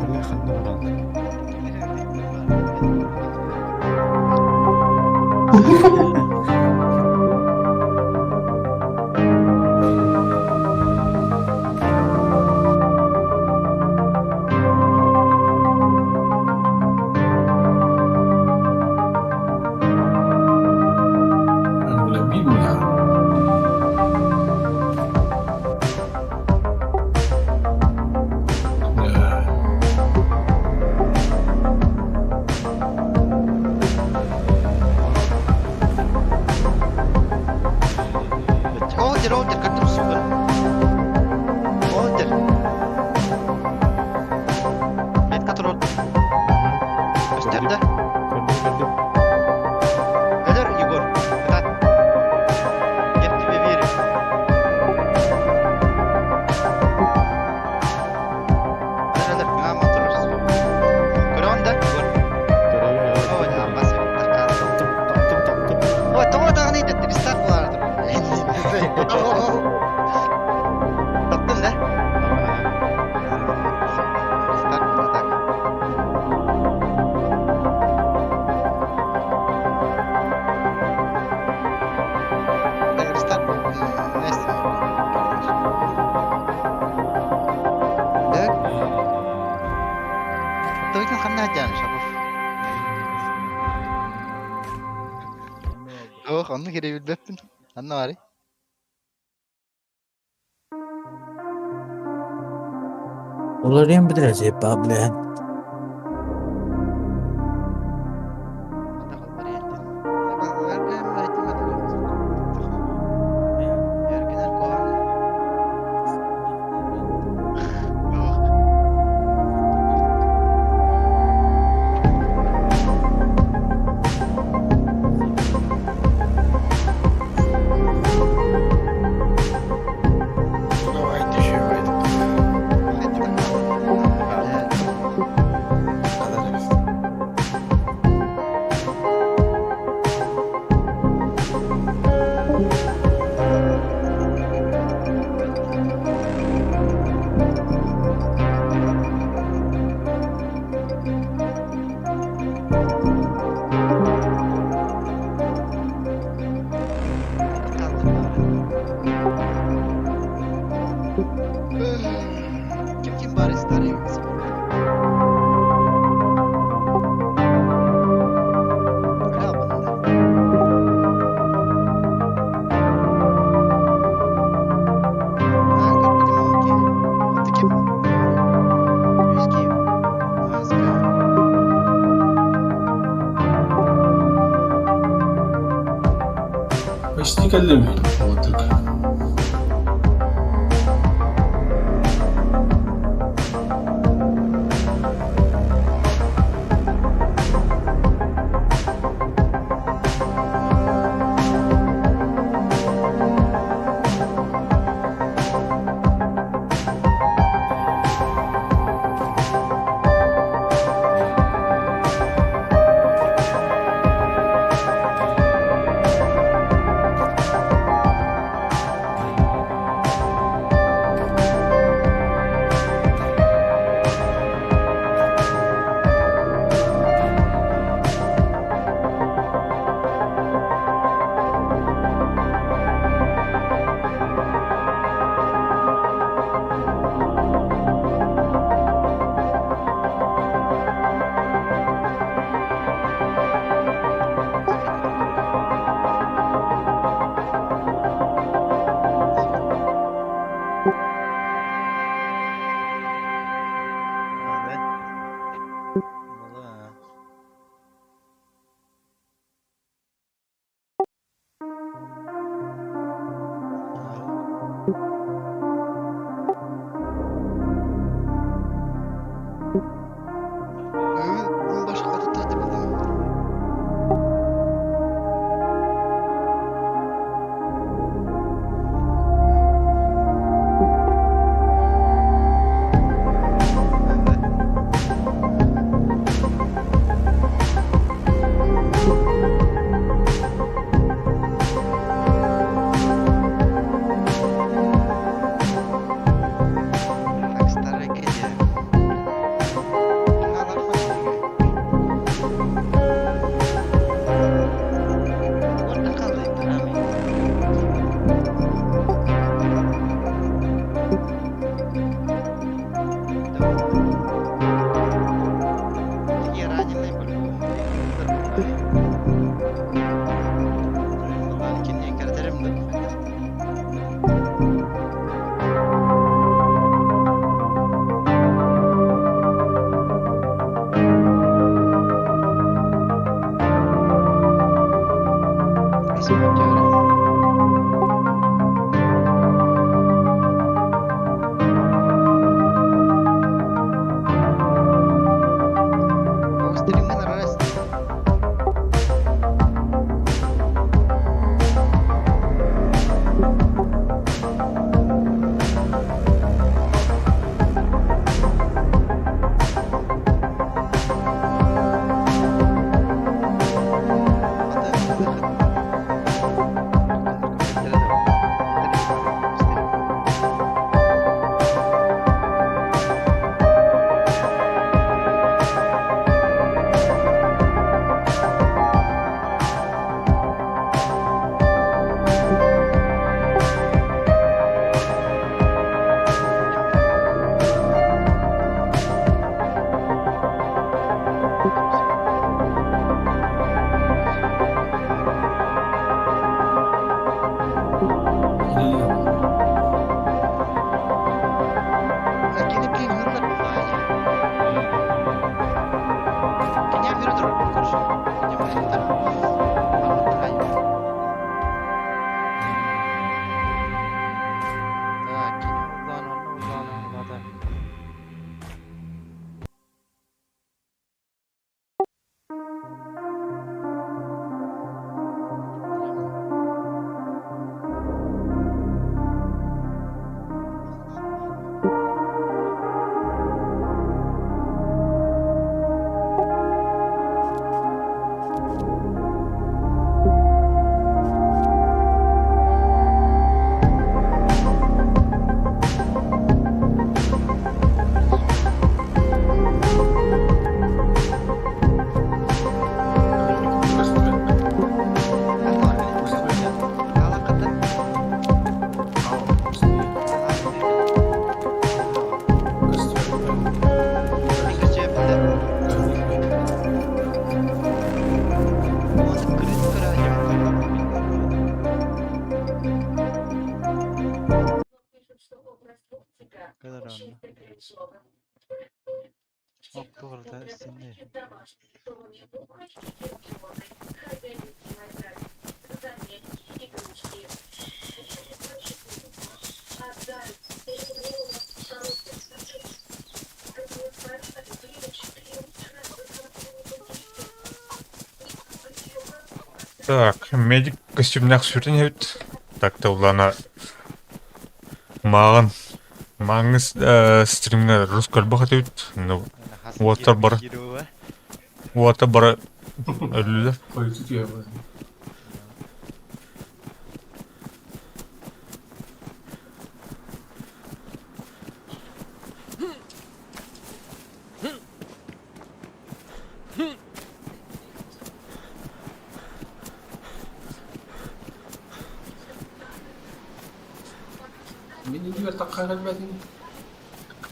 Бля, ханна баран? Бля, Библия. Бля. Ордер, ордер, как супер. Ордер. Метка турар. Көстөр да? Көрдүм, көрдүм. Өлөр, Егор. Кытаат. Я в тебя верю. Өлөр, өлөр, мама турар. Көрөҕүн да, Егор? Көрөбүн, Ой, көрөбүн. аббас эбиттэр хаалла. Таптым, таптым, таптым. Ой, тоҕо даҕаны рестарт буолаары турар. Таптым да? Рестарт буолла так. Так, рестарт вместе. Так, оттон ханна сылдьан Шабов? Ох, онно кире билбэппин. Ханна баарый? Уларыйан бүтэр бля. Давайте жевать. Ким ким баар старый Бля, банана. А, көрбүтүм окей. Вот таким. Виски. Маска. Почти кэллим. Вот так. Да. Была. Башка хотуттар деп алдым. Так, медик костюмнаах сүрүн эбит. Так тыллана мааҕын мааҥҥы стримҥа рус көрбөх этибит. Ну, уоттар бары уоттар бары өллүлэр. Мин иннибэр тахха кэлбэтиҥ.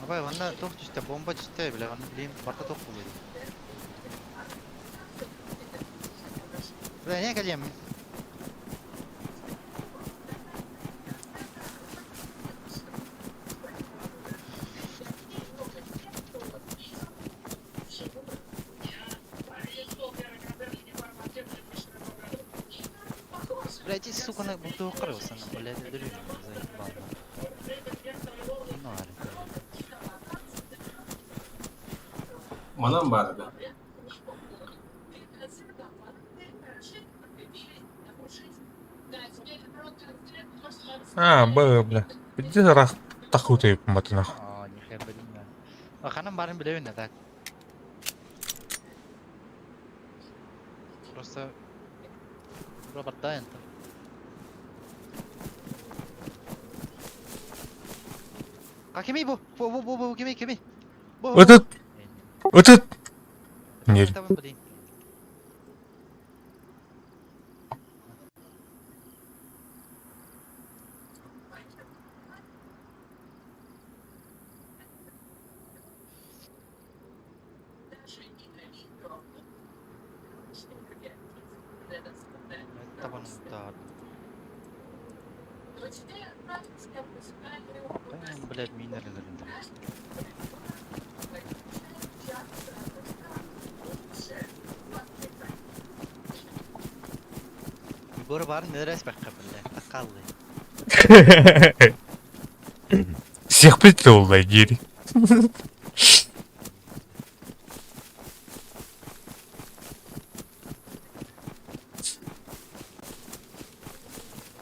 Абай, манна туох түстэ? Бомба түстэ, бля, манна билим барта туох буолуо дии. Бля, не кэлиэм. Бля, иди, сука, на бутылку блядь, дрюнь, заебал. Ну, Манан баар да. А, бля. Где рах тахуты матынах. А, нихуя блин. Ханан барын билэбин да так. Просто Роберт Дайнтон. А кимий бу? Бу бу бу бу кимий кимий? Бу. Этот этот Нет. Блядь, мина. Егор баарын нөрөспэккэ биллэ. Такаллы. Сиэхпит да диэри.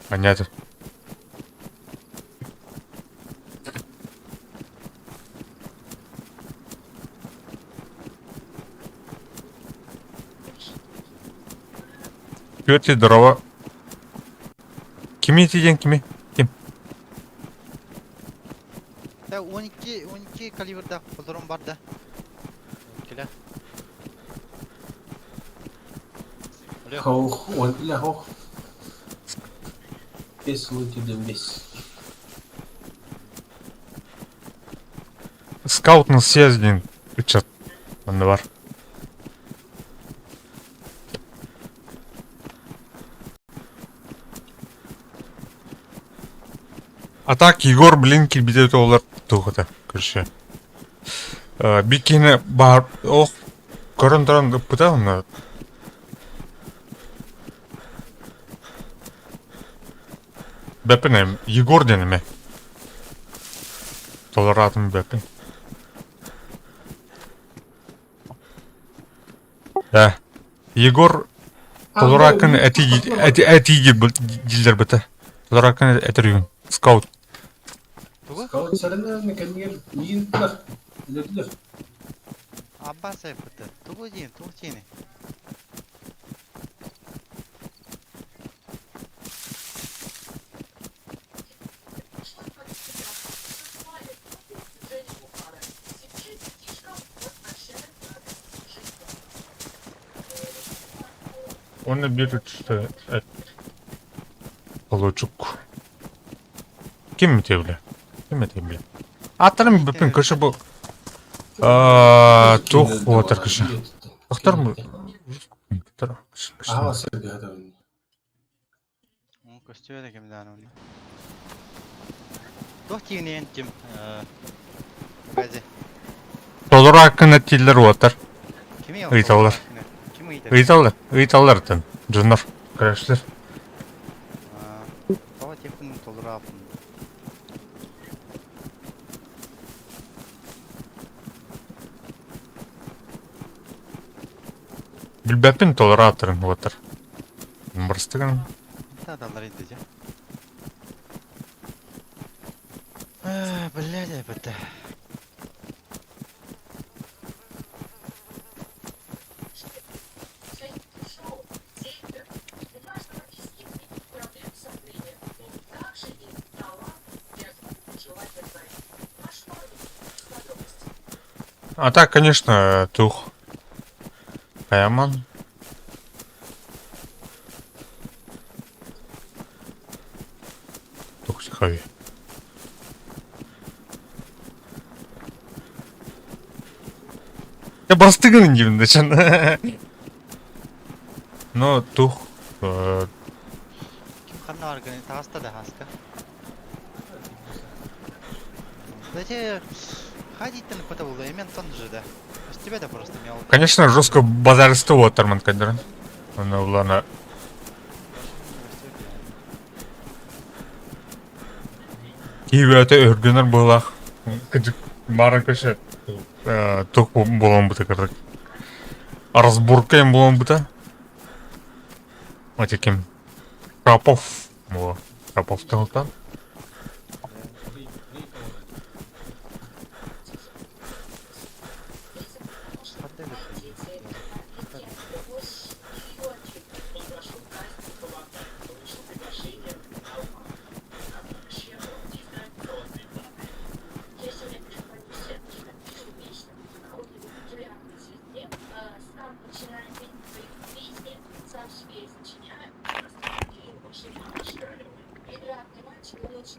Понятно. Петя, здорово. Кими диэн кими? Ким? Да 12 12 калибрда патрон бар да. Кэлэ. Алло. Хох, он бля, хох. Бес лутидым бес. Скаут на съездин. Ычат. Онно бар. А так Егор, блин, килбите олар туохата, короче. Бикини баар ох көрөн туран ыппыта онно. Бэппин Егор диэн эмэ. Толораатын бэппин. Да. Егор толораакын эти эти эти диллер быта. Толораакын этер Скаут. Тугу? Скаут сарына кэннигэр миигин тутар. Үлэтилэр. Аббас айпыты. Тугу диин, тугу тиини. Он берет что Получук. Ким этэ Ким этэ бля? Аттарым бүппүн көрсө бу туох буотар кыша. Тохтор му? Аха сыргыһатабын. Көстүбэт ким дааны онно. Туох тиинин ким? Бәзе. Толору аккын тиллер уотар. Кими Ыйталлар. Ким ыйтар? Ыйталлар. Ыйталлар тын. Дьоннор. Көрөшлер. Тоҕо тиэхпин толорааппын. Билбэппин толору аттарын уотар. Бырыстыгын. Та даллар инде дьэ. Блядь, быта. А так, конечно, тух. Хаяман. Тух сихави. Я бастыгын диибин да чан. Но тух Ким ханна арганы таҕыста да хаска. Кстати, ходить-то на было, имен тон же, да. С тебя да просто мел. Конечно, жестко базарысты уоттармын кайдырын. Оны улана Киевете өргөнөр буолах. Кыдык барын көшө тух болон бута кырдык. Разборка им болон бута. Вот ким Рапов. Во, Рапов тылтан.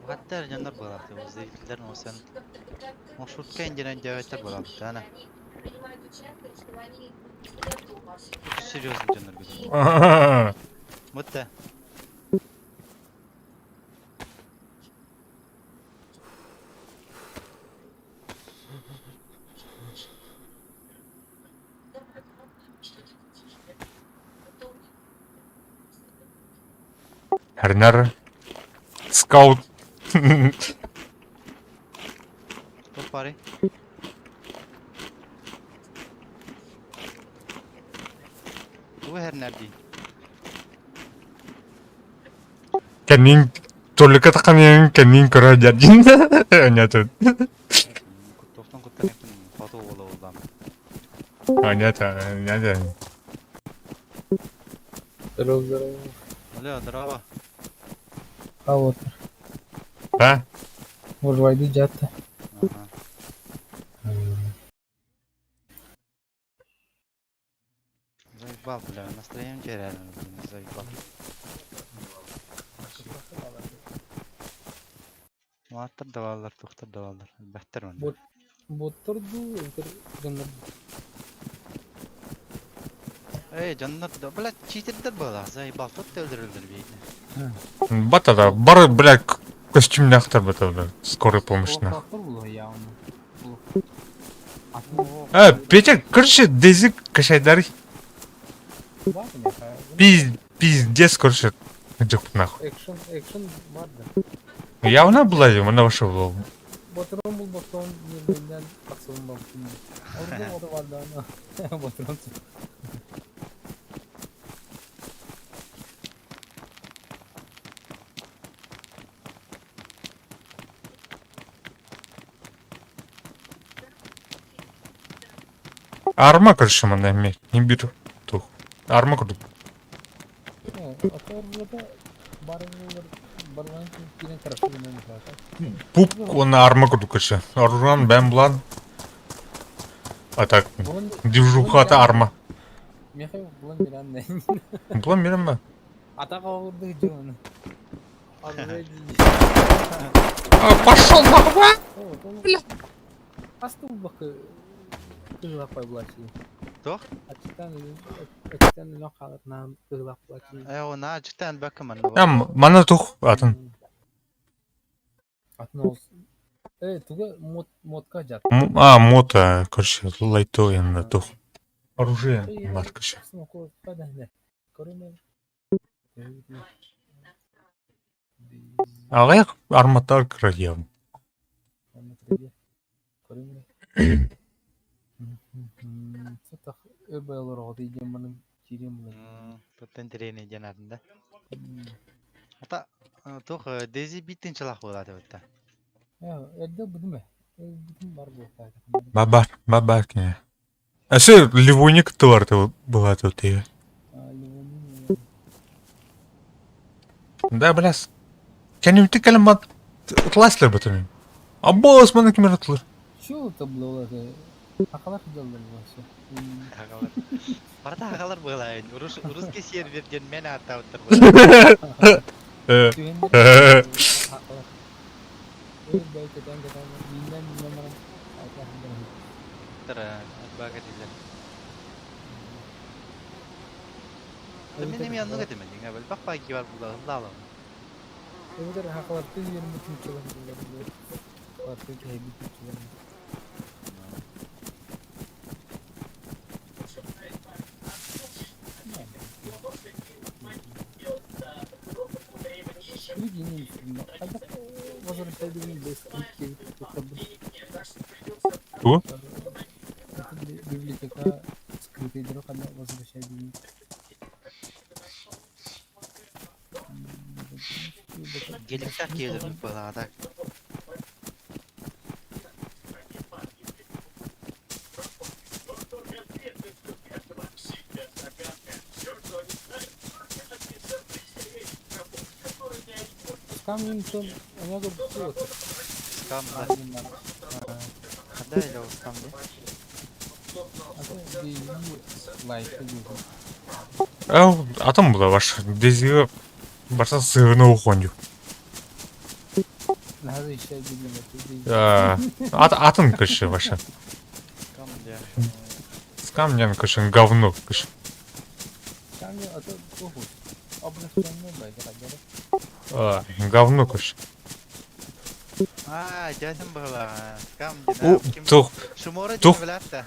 Угаттар дьоннор буолаахты, зрительдер осан. Маршрутка индирен дьаветтер буолаахты, ана. Серьезно дьоннор бит. Вот да. Эрнер. Скаут. Топ пари. Тугу иһэрнэр дии? Кэннин толлука таханыйын кэннин көрө дьардин. Онятын. Куттуохтан куттаныахпын хоту уола буоллаам. Онята, онята. Здорово, здорово. Алло, здорово. А вот, А? может, войди дядь-то. Ага. Заебал, бля, настроение теряю, блин, заебал. Мааттар да бааллар, туохтар да бааллар. Элбэхтэр манна. Бот боттор дуу, эбэтэр дьоннор дуу. Эй, дьоннор да, блядь, читердэр буоллах, заебал, тут да өлөрөллөр биһиги. Бата да, бары, бля, костюмнахтар бата, бля, скорой помощь-нах. Олохтоохтор буолуо явно. А, Петя, короче, Дейзи кашайдар. Пиздец, короче, дьохпут нахуй. Экшен, экшен бар да. Явно была, она вообще была. Батырон булбактон нирбинен тахсыбын бабытын. Ордун ода бар да Батырон. Арма, короче, манна эмиэ. Не бир тух. Арма курдук. Пуп уонна арма курдук, короче. Оружан, бэм булан. А так, движухата арма. Булан берем ба? А, пошел нахуй! Бля. Астылбакы кыылаппай булачы. Туох? Ачтан ачтан өлөн хаалар наан кыылап булачы. Э, о, наа дьиктэн элбэккэ манна Эм, мана тух атын. Атын ол Э, туга мот мотка жат. А, мото, короче, лайто на тух. Оружие, бар, короче. Аҕыйах арматар кыраһыам. Туттан тирэни диэн атын да. Ата туох Дейзи биттин чалах буолаата бытта. Бабар, бабар кини. Өссө Ливоник тылар была тут и. Да, бляс. Кэннибитин кэлэн бат ытласлар бытын. Аббос маны кимер ытлыр. Что это было? Ахалар делали вообще. Агалар. Барда агалар буолаайын. Урус русский сервер диэн мен ааттаабыттар буолаа. Мин эмиэ оннук этим дьиҥэ бэл бах баай була ыллаалам. Ту? Библиотека скрытый друг, она возвращает Геликтах киэлэрбит буолаҕа Камень то много было. Скам да. Хада или ол скам дии? Ау, атын була ваш. Дезиге барса сыгыны ухонью. Ат атын кышы ваша. Скам дии. Скам диэн кышы говно кышы. Говно кышы. Аа, дьэтин быһылааҕа. Скам У диэн. тух Шумора тух диэн билээт да.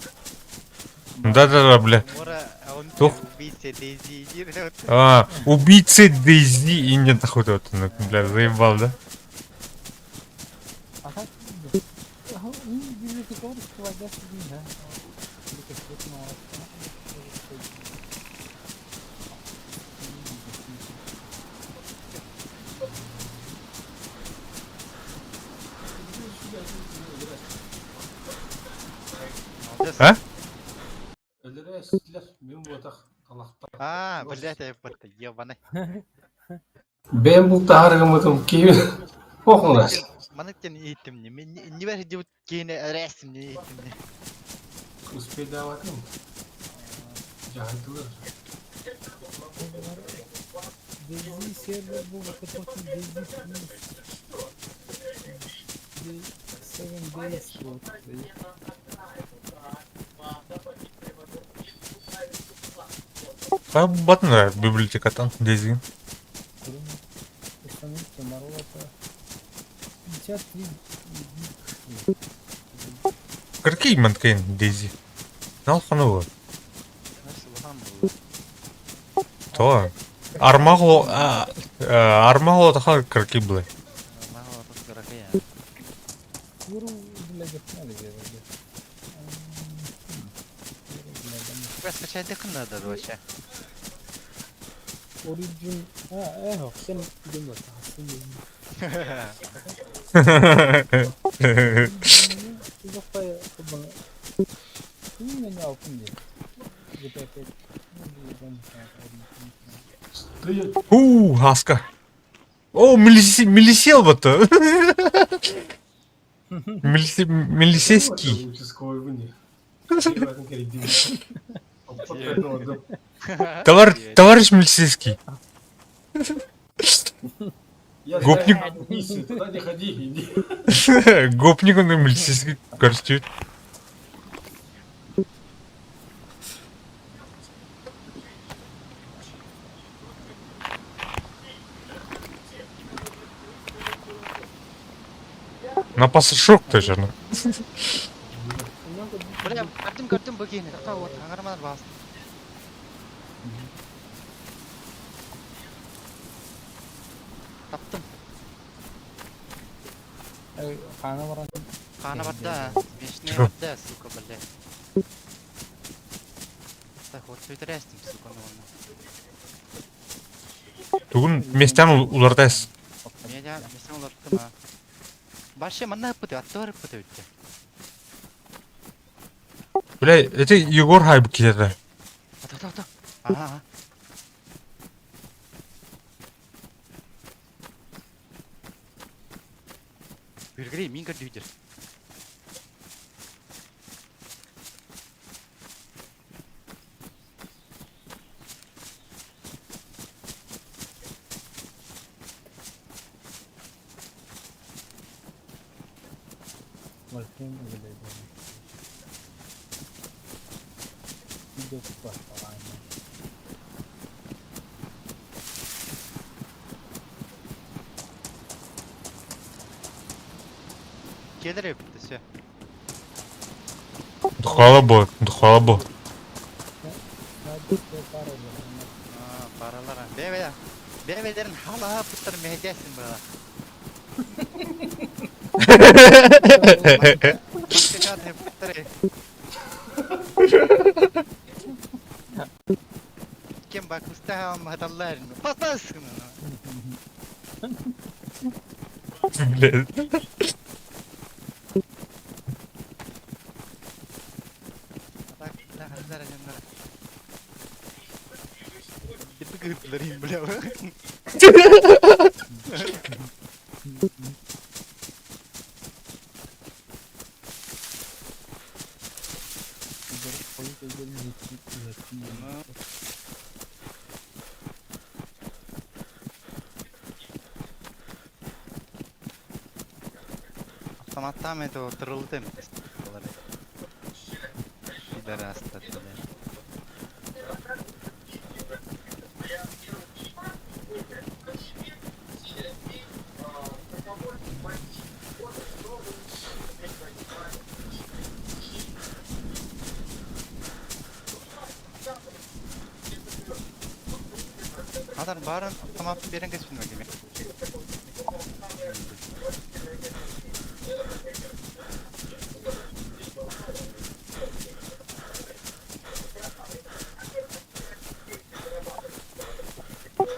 Да-да-да, бля. Мора, а он Тух. убийца Дейзи диир. А, убийцы Дейзи и нет нахуй вот, ну, бля, заебал, да? А так, библиотекарь сквозя Молодец. А? Өлөрө эстилер, мен буотах талахтар. А, блядь, я просто ебаный. Бэйэм бултаһаргыммытым киһи Похуй. Маннык ииттим не. Не бэр дебут киһини эрэстим не ииттим не. Успейдаабатым. Дьаһайдылар. DayZ сервер bu vakit DayZ 7 days вот. Батнра библиотекаттан Дейзи. Установки Маролота 53 гиг. Какие манткейн Дейзи? Налханова. Знаешь, улахан буолла. То. Армагло, Армагло тахан карки бля. Мало тут дорогая. Куру, блядь, надо делать. Скачать надо вообще. Origin, а, sen gidiyorum У, Хаска. О, милисел вот. Милисейский. Участковый Товар, товарищ милицейский. Я Гопник. знаю миссию, туда не ходи, иди. Гопник он и милицейский костюм. На пасашок тоже. Ну. Бля, көрдүм көрдүм бу киһини. Тоқтоо вот аңарманар баас. Таптым. Хана баран. Хаана барда. Смешные Чё? барда, сука, бля. Так, вот сүтэрээстим, сука, ну. Тугун местен улардас. Меня местен уларттым, а. Баше манна ыппыты, аттыбар ыппыты бүттэ. Бля, это Егор хайб киһи. Ата, ата, ата. Ага, ага. Бүргірей, мин көрдүйдер. Вальфин блядь. Идет по. Келер өпті, все. Духала бо, духала бо. Паралар. Бе-бе. Бе-белерин хала пыттар мehдесин бала. Başka пыттар. Кем бак устаһам хаталлар. Пас. Бля. Так, да, хаталлар жаннар. Деп бля. Автоматтан это тырылды. Пидорастар, бля. Баарын автоматын биэрэн кэспин кими?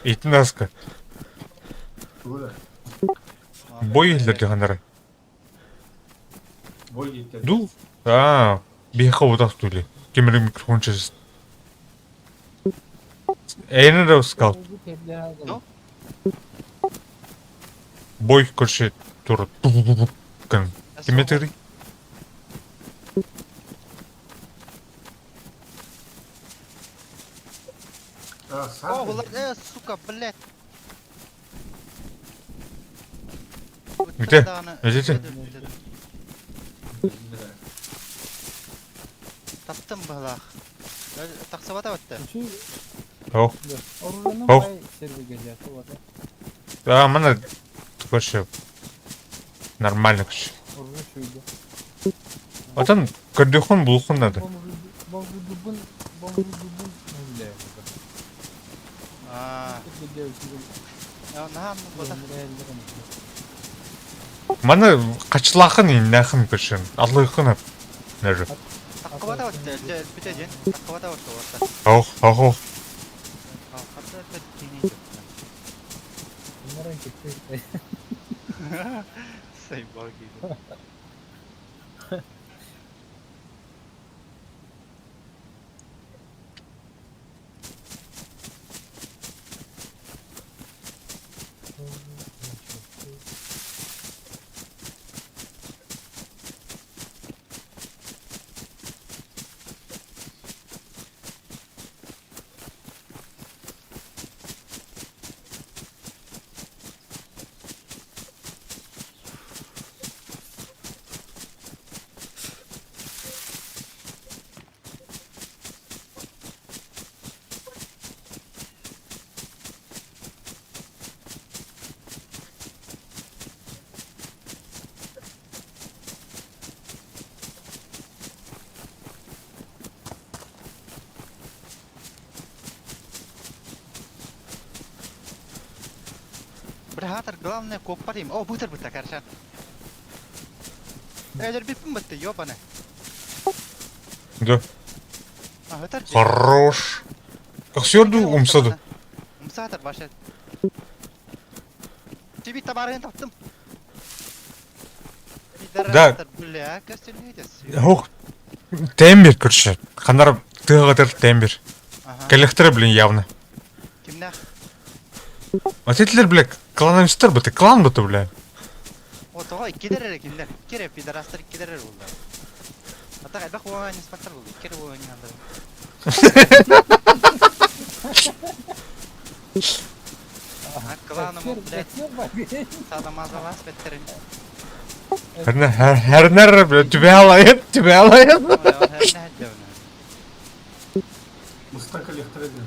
Итин аска. Тугу Бой иһиллэр дьаһаннары. Бой диэттэр. Ду? Аа, биһиэхэ утах тули. Ким эрэ микрофон через. Эйнер сказал. Ну? Бой, короче, тур. Ким этэрий? А, О, сам. Влад, сука, блядь. Где? Идите. Таптым быһылаах. Тахсыбата батта. О, Оружиянан Ох. бай сервиге жаты бар. а, мана, короче, нормально, короче. Оружие шүйді. Отон көрдөхүн булухун надо. Бомжудубун, бомжудубун нөле. Аа, наһаа бота. Маны качлахын иннахын короче, аллыхын нөрү. Тахсыбата батта. Бүтэ ден. Тахсыбата батта орта. Ох, ох, ох. Хатта бит Bunlar кетпей. Сайбал кийди. Братар, главное коппарим. О, бутер бутер, короче. Элер биппин бутты, ёбаны. Да. А, өтөр же. Хорош. Көхсөрдү умсады. Умсатыр башы. Тебе табарын таптым. Да. Бля, костюмнетес. Ох. Тембир, короче. Ханар тыгатыр тембир. Ага. Коллекторы, блин, явно. Кимнах? Вот эти, бля, клановистер бы ты, клан бы ты, бля. О, тоҕо иккилэр эрэ кинилэр. Икки эрэ пидорастар иккилэр эрэ булла. Ата элбэх уоҥа ниспаттар булду. Икки эрэ уоҥа ньааллар. Кланым, блядь, садамазалас беттерин. Хернер, бля, тебя алайын, тебя алайын. Муста коллектор edin.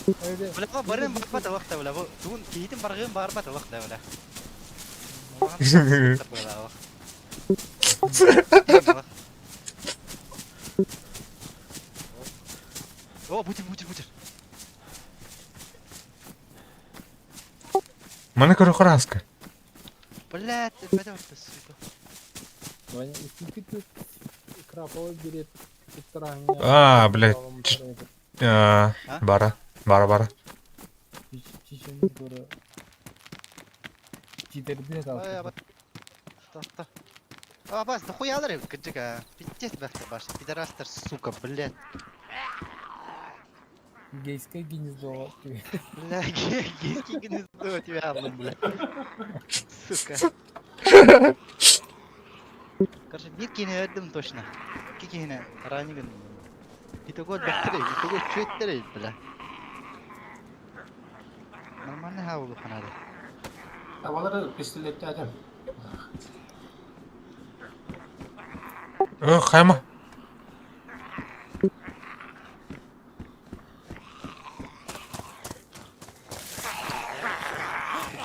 Öyle. Бля, бу барын барбат алах да бля. Бу тугун киһитин баргын барбат алах да бля. О, бутер, бутер, бутер. Маны көрө хараска. Блядь, это вот, сука. Ваня, истинки краповый берет. А, блядь. А, бара, бара, бара. Чеченин көрө. Читердине Ой, аба. Та-та. А, бас, дохуя алар кыджык, а. Пиздец бәхте баш. Пидорастар, сука, блядь. Гейское гнездо. Бля, гейский гнездо тебя аллым, бля. Сука. Короче, бир кини өлдүм точно. Икки киһини ранее гынным. Итого бэхтэрэй, итого үчүгэттэрэй, бля. Нормально хаулу ханады. Tavalары пистолеттерден. Э, хайма.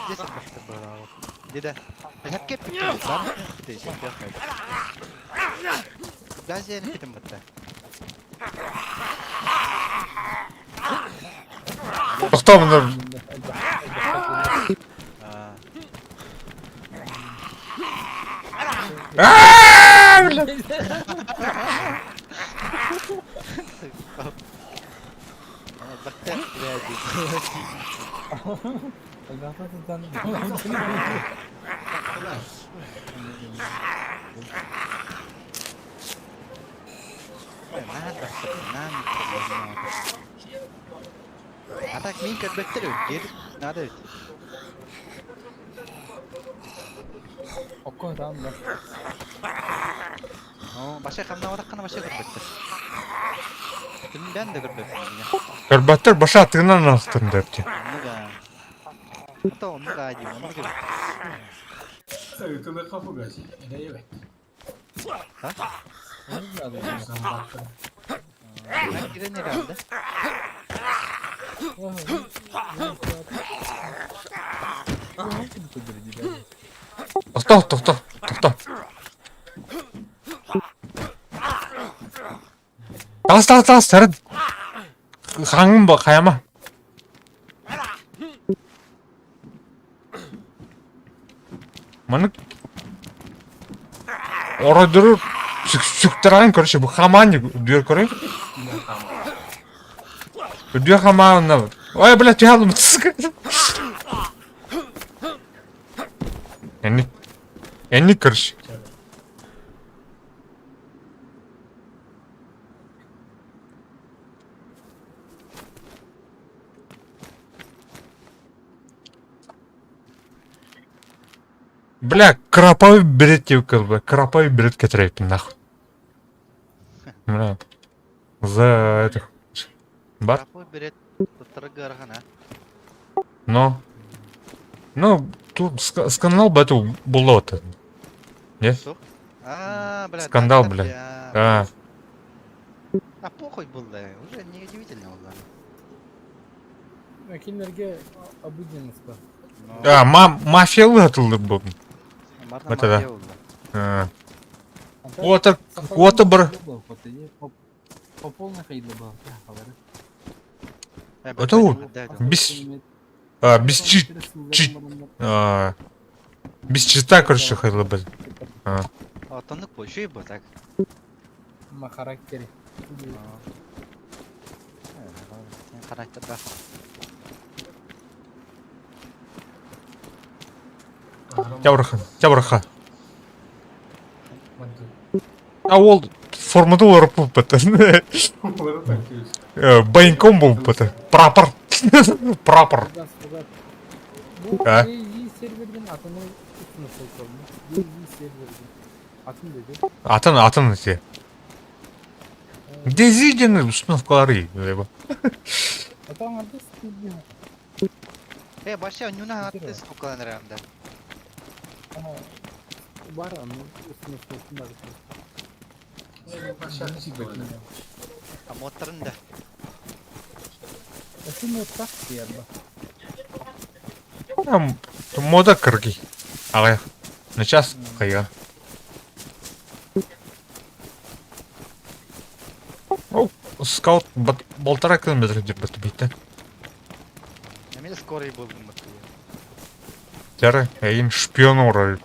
Пиздец бэхтэр быһалаах. Деда. Хеп кеп бар. Газияны китим бытта. Тохтоо мунна. Аа, бля. А так мин көрбөттөр диэбит наада эбит. Окко ытаан да. Оо, баша хамнаабатаххына баша көрбөттөр. Түмүлээн да көрбөппүн миҥэ. Көрбөттөр баша тыынан астын депти. Оннук аа. Ото оннук аа диим, оннук эбит. Ытылыка фугаси. Эрэйэбэт. Оннук надо. Мен кирен herhalde. Тохтоо, тохтоо, тохтоо. Таас, таас, таас, сарын. Хаҥын ба, хайама. Маннык оройдору сүктэрэн короче бу хамаан үрдүгэр көрөй. Үрдүгэр хамаанна. Ой, блядь, түһэ алдым. Энник. Энник короче. Бля, кроповый берет диэбиккэ бля, кроповый берет кэтирэйпин нахуй. Бля, за этих бар. Кроповый берет туттарга ыарахан а. Но. Ну, тут скандал бэту булла Не? Суох. А, бля, Скандал, так, бля. бля. А, А похуй был, да, уже не удивительно было. Кинилэргэ обыденность ба. Но а мафиялы атылды бу. Марна Это да. мафия буолла. А. Уота, уота бар. По полной хайда был. Это вот без, а, без чи, чи, а, без чита, короче, хайла бы. А. Оттоннук бу, үчүгэй бу так. На характере. Сен характердаах. Тябырха, тябырха. А ол формада олорып буолбата. Военком буолбата. Прапор. Прапор. Бу А? DayZ серверден атыны үстүнө солторну. DayZ серверден. Атын деди. Атын, атын ити. DayZ диэн установкалары. Ата аңарды стилби. Э, баша нюна атты стукалан ранда. Бар аны үстүнө солтун А моторын да. Өсүн оттак диярба. Там мода кыргый. Аҕыйах. Начаас хайа. Ол скаут полтора километра диэбит биттэ. Эмиэ скорый буоллум Тяры, эйин шпион оҥорор.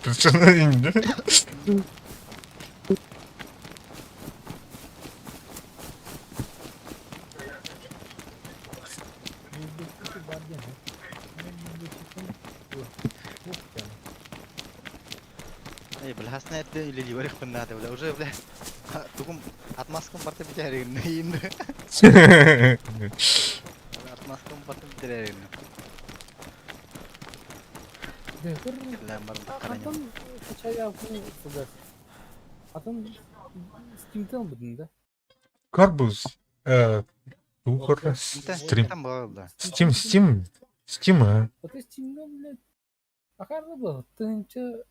Эй, бля, хасна эрдэ үлэлии барыахпын наада, бля, уже, бля, тугум отмазкам барта бүтээригин Отмазкам барта бүтээригин. Бля, барым Атын качая сыгас. Атын Steam'тен албытын да? Карбуз. Тухар стрим. Там было, да. Steam, Steam, Steam, а. Это Steam'den бля. Акарда был. Тынча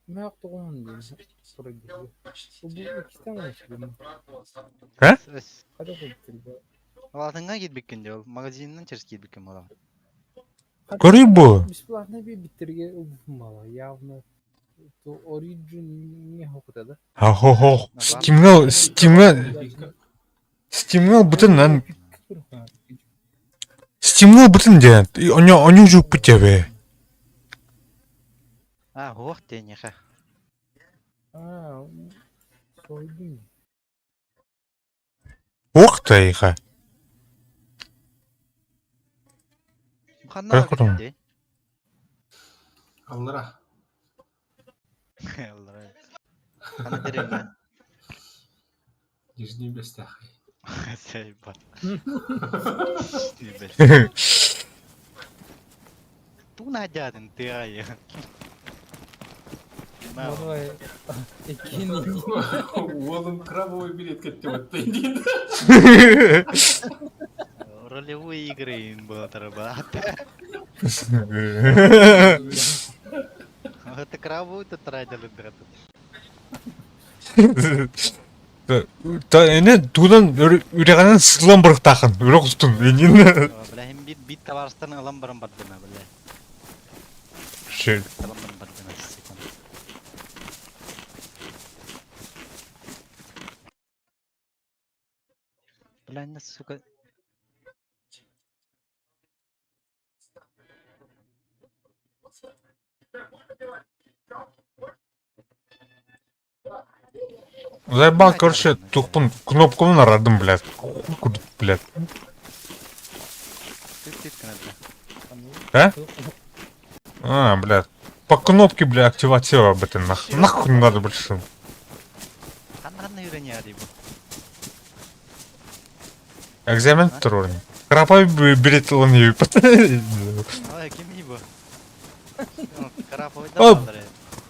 мөк тугун дейм. Бу иккистен алышкан. А? Кайда койдук Алатыңа киирбиккин дии, ол магазинынан через киирбиккин буолар. Көрүй бу. Бесплатно би биттерге мало явно. То Origin не хокута да? Ахо-хо. Steam'га, Steam'га, Steam'га бүтүн Стимул бытын диэн, оню жуппут тебе. А, уох тенеха. А, сойдун. Уох тайха. Ханна Кырах дии? Аллара. Аллара. Ханна деревня? Нижний Бестяхай. Сайба. Тугун аадьаатын тыаҕайы. Давай. Иккини. Уолум крабовый билет кеттебет дейін. Ролевые игры им было тарабат. Это крабовую тут тратили, брат. Та эне тудан үрэҕинэн сылан бырахтаахын, үрэх устун инин. Бля, хим бит бит товарыстан ылан баран бардым, бля. Шел. Ылан баран бардым, секунд. Бля, на, сука. Заебал, короче, тухпун кнопканы арадым, блядь. Хуй кудук, блядь. Түт-түт гынады. А? А, блядь. По кнопке, бля, активация об этом нахуй. Нахуй не надо больше. Ханна үйренер бу. Экзамен второй. Крапай билет он ей. Ой, ким бу? Караповый Оп. да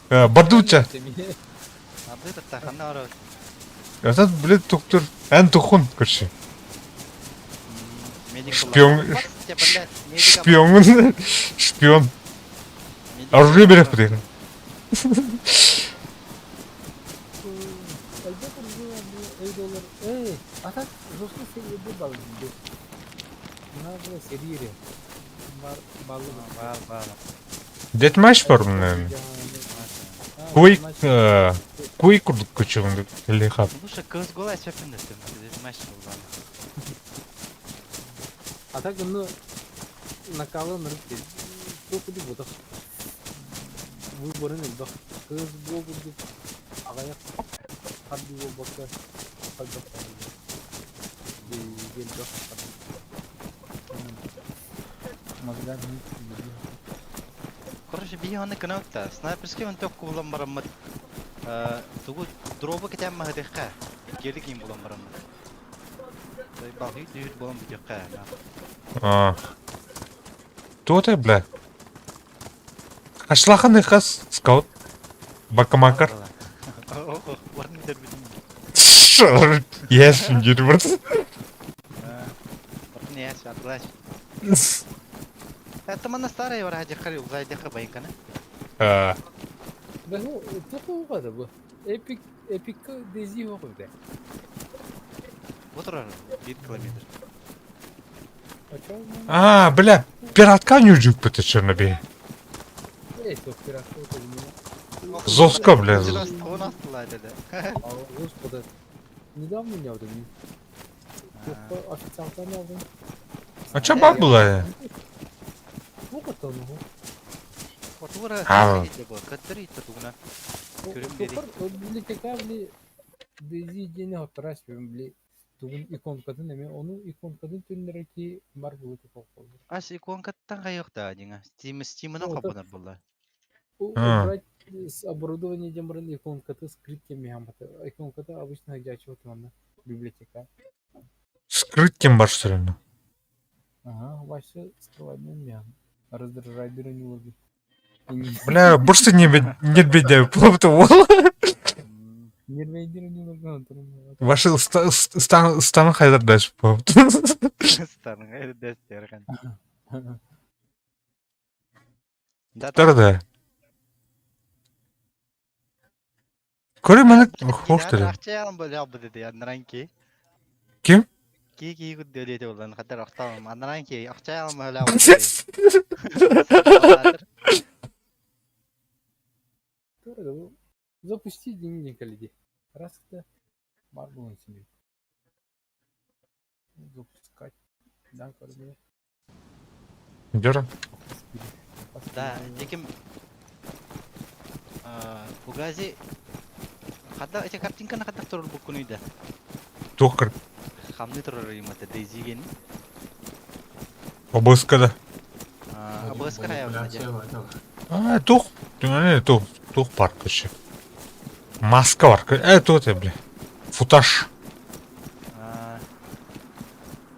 балдыр. Бардуча. Абды татта ханна ора. Этот, блядь, доктор. Эн тухун, короче. Медик Шпион. Шпион. Шпион. Оружие берет подъехал. Элбэх доллар. Эй, а так жестко серия был Надо было серии. Бар баллы. Бар бар. Deathmatch бар мына. Куик, куик курдук көчөгүндү лихап. Слушай, кыз голай сөпүн дестим. Матч булган. А так, ну, накалын рыбки. Только ди будах. Выборын элбэх. Кыз богу агаяк хадди болбакка хадда Гелбэх. Мозгами Короче, бии оны кынакта. Снайперский винтовка булан бараммыт. Тугу дробы кетен махадыхка. Гелик им булан бараммыт. Той балхи дүйүт булан бүтөккә. А. Кто ты, бля? Ашлахан хас скаут. Бакамакар. Орын битер бүтүн. Yes, деді Орын яс, атлаш. Это мана старая враги харил, зайдеха байкана. А, Бу тухуга бу. Эпик эпик дези хогда. Вот урар, 1 километр. А, бля, пиратка не жүк бітті чернобей. Эй, то пиратка это Зоска, бля. Он астыла dedi. А, господи. Недавно не алдым. Официалка не алдым. А чё баб была? Ну, это ну. Отура, А. Каттыр тугуна. Көрөм бери. Библиотека били дези дени хатырас били тугун иконкатын эме ону иконкатын түннереки бар булу топок. Ас иконкаттан кайыкта динга. Steam Steam'ын Ну, кабынар булла. А. Убрать с оборудования дембран иконкаты скрыть теми хамата. Иконкаты обычно ходячего там библиотека. Скрыть кем бар что Ага, вообще скрывать не мян. Раздражать не лови. Бля, больше не нет беда, плопта вол. Ваши стан стан хайдар дальше плопта. Станың дестер. Да. Да. Көрі мені хоштыр. Акча алым бөлө албы деди аннан ки. Ким? Ки ки гүддө деди болан катар акталым аннан ки акча алым бөлө албы деди. Запусти деньги коллеги. Раз это бар себе. Запускать. Да, короче. Дьоро. Да, диким Фугази хадда эти картинканы хадда турар буккунуй да. Туох кыр Хамны турар ыймата Дейзи гени. Обыска да. Обыска хайа. А, туох, туох, туох бар короче. Маска бар. Э, туох это, бля. Футаж.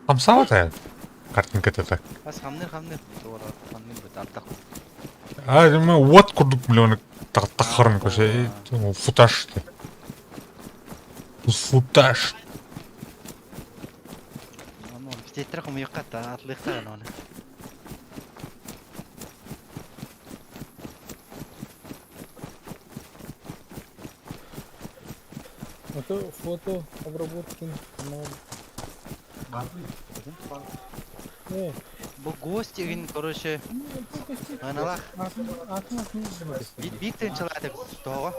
Хамсаабат картинката так. Бас хамныр хамныр хамныр бит артак. А, мы вот курдук, бля, оны тахарын короче, футаж. Футаж. Оны битеттер хомуйукка атлыктар оны. А то фото обработки но Бу гость игин, короче, аналах. Бит тынчылады тоҕо.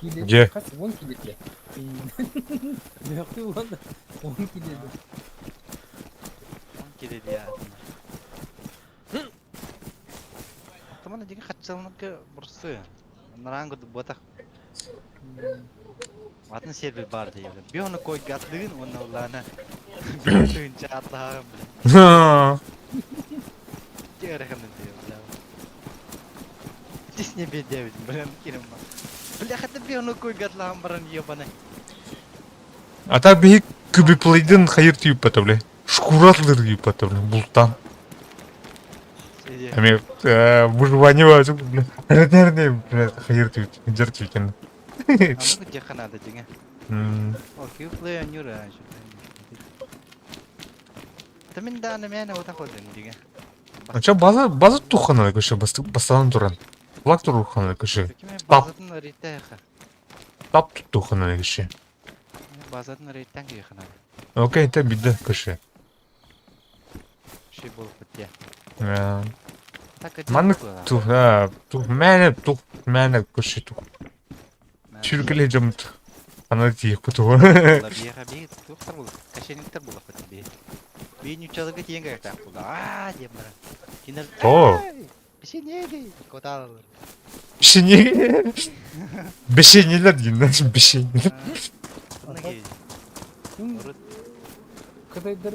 Где? Вон килетле. Вон он киледи. Он киледи. Тамана диги хатчалныкы бурсы. Наранг ботах. Атын сервер бар дейбин. Би оны кой гатлыгын, оны улана. Тыынча атлаагын бля. Терехምን дейбин, бля. Тисне бедебит, бля, кирим. Бля, хата би оны кой гатлаагын баран ебана. А так биһи күбүплейден хайыр түйүп бля. Шкуратлыр түйүп бля, бултан. Эми выживание бля. Бля, хайыр түйүп, жер түйүп. Аны где ханада диге. О, кюплей анюра. Тамин да на меня вот ходын диге. Ача база база тухана көшө бастан туран. Флаг турухана көшө. Тап. Тап тухана көшө. Базатын рейттен кийхана. Окей, те бидде көшө. Ши болуп битте. Маны тух, тух мәне тух мәне көшө тух. Чүркеле жымт. Ана тиек куту. Бияга би тухтар бул. Кашениктер бул бит би. Би нючалыгы тиен керек так булды. А, деп бара. Кинер. О. Бишенеги. Коталар. Бишене. Бишенелер дейін, бишенелер. Кытайдар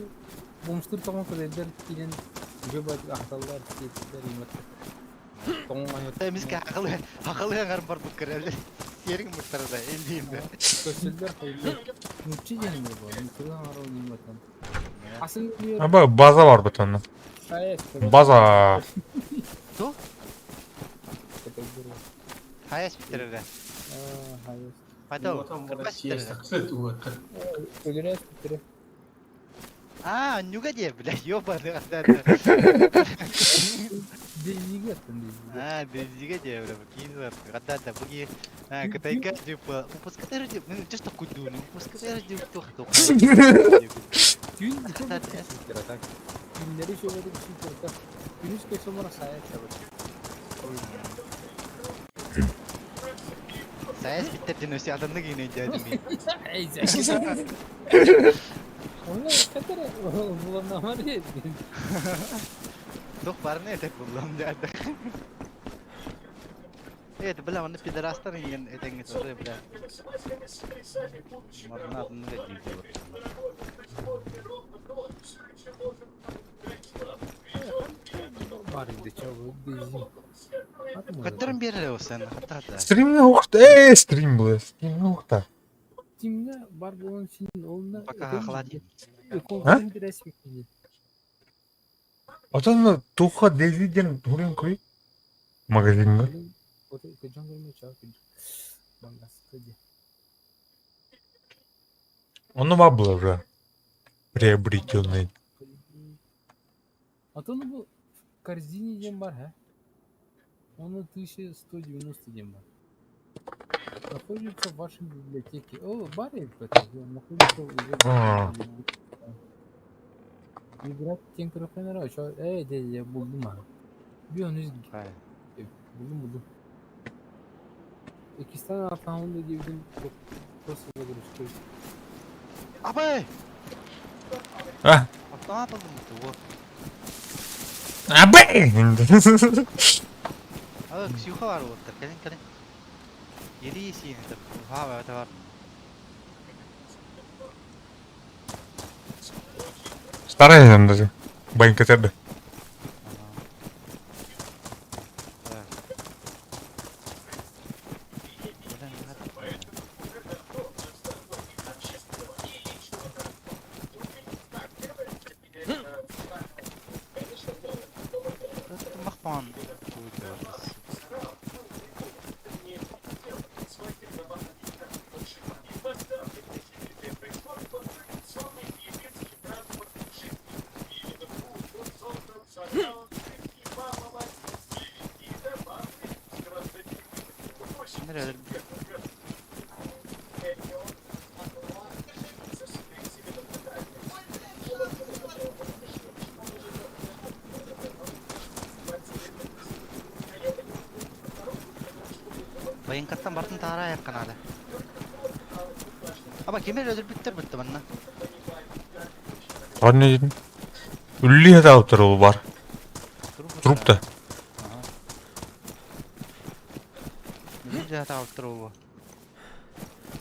бомштыр тоҕон кытайдар киирэн жөбө ахталлар тиэттэр имат. Тоҥ Эмиске акылы акылы бар бу киреле. Сериң муттарда элдейм. Көсөлдөр хайы. Нучча диэн бу. Нучча арал иматтан. Асын Аба база бар бутанна. База. Ту? Хаяс битере. Хаяс. Пайда. Өлөрөс битере. А, нюга де, бля, ёбаный Дейзиге аттан дейзиге. А, дейзиге де, бля, кинзер. Гадада, буги. А, кытайга деп, выпускатар деп, ну, чисто кудуну, выпускатар деп, тух тух. Түүн так. Түүннери шөбөдү күсүн Күнүс көсөмөр саят табат. Саяс биттерден өсе адамны кейін дядым. Эй, Оны катары буланамар Тух барны этек буллам дяды. Это, бля, оны пидорастан деген этеңге тоже, бля. Марна атыны да дейді. Бар иди, чё, дейзи. Каттырын бере осен, хаттата. Стримне ухта. Э, стрим бля, стримне ухта. Тимне бар болон син олна. Пока хлади. А? Отон туха дейзи ден турин кой. Магазинга. Он бабла уже приобретенный. А то ну в корзине дем бар, ха? Он 1190 дем бар. Находится в вашей библиотеке. О, бар это находится уже. А. Играть тем крохонера, что? Эй, де, я булдум а. Bir onu buldum buldum. İki tane atağımda girdim. Çok загрузка. Абай! А, Автомат ыллым тугу? Абы! Ага, Ксюха бар уоттар, кэлин кэлин. Ери сиини тап, хаава бар. Старая даже. Банька терді. Байыҥкаттан бартын таһара айахха наада. Аба кими эрэ өлөрбүттэр бытта манна. Тоҕо диэтин? Үллүү сатаабыттар ол бар. Труп да. Бүгүн сатаабыттар ол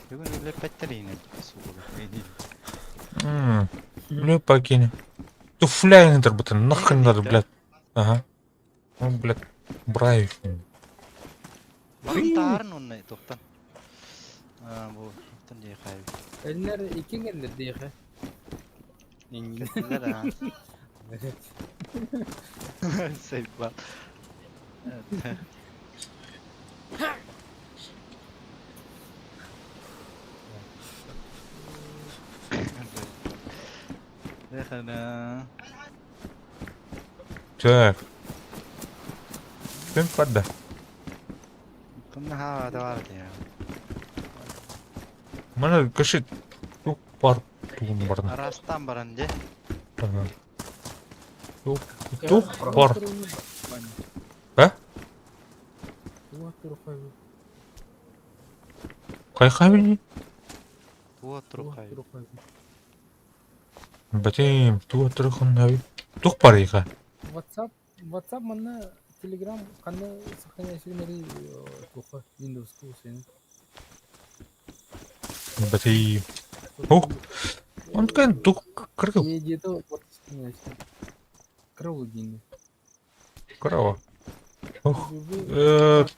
Бүгүн үллэппэттэр иинэ Үлэ покине. Туфля турбутун нахрен надо, блядь. Ага. Ну, блядь, брай. Барын таарын онно туохтан. Бу туохтан дии хайбит. Эллер икки кэллэр диэхэ. Кэллэр аа. Сайба. Так. Ким барда? Мана кышит тук бар тугун барна. Арастан баран де. Тук тук бар. А? Кайхабини? Батим, туа турхан хаби. Тук бар иха. WhatsApp, WhatsApp манна Telegram ханна сохраняющий туха Windows кусен. Батим. Ох, он ткан тук кыргыл. Где-то вот сохраняющий. Крау дин. Крава. Ох,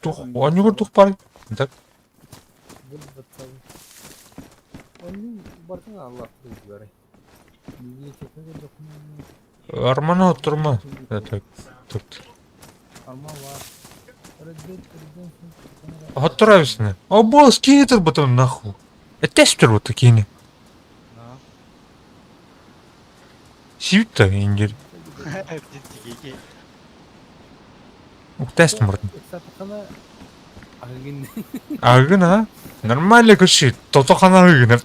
тух, анюгар тух бар. Так. Армана оттурма. Так, так. Оттура А босс, кинет потом нахуй. Это тестер вот такие. Сивта индир. Уктест мурдун. Агын а? Нормально күші, тотохана агын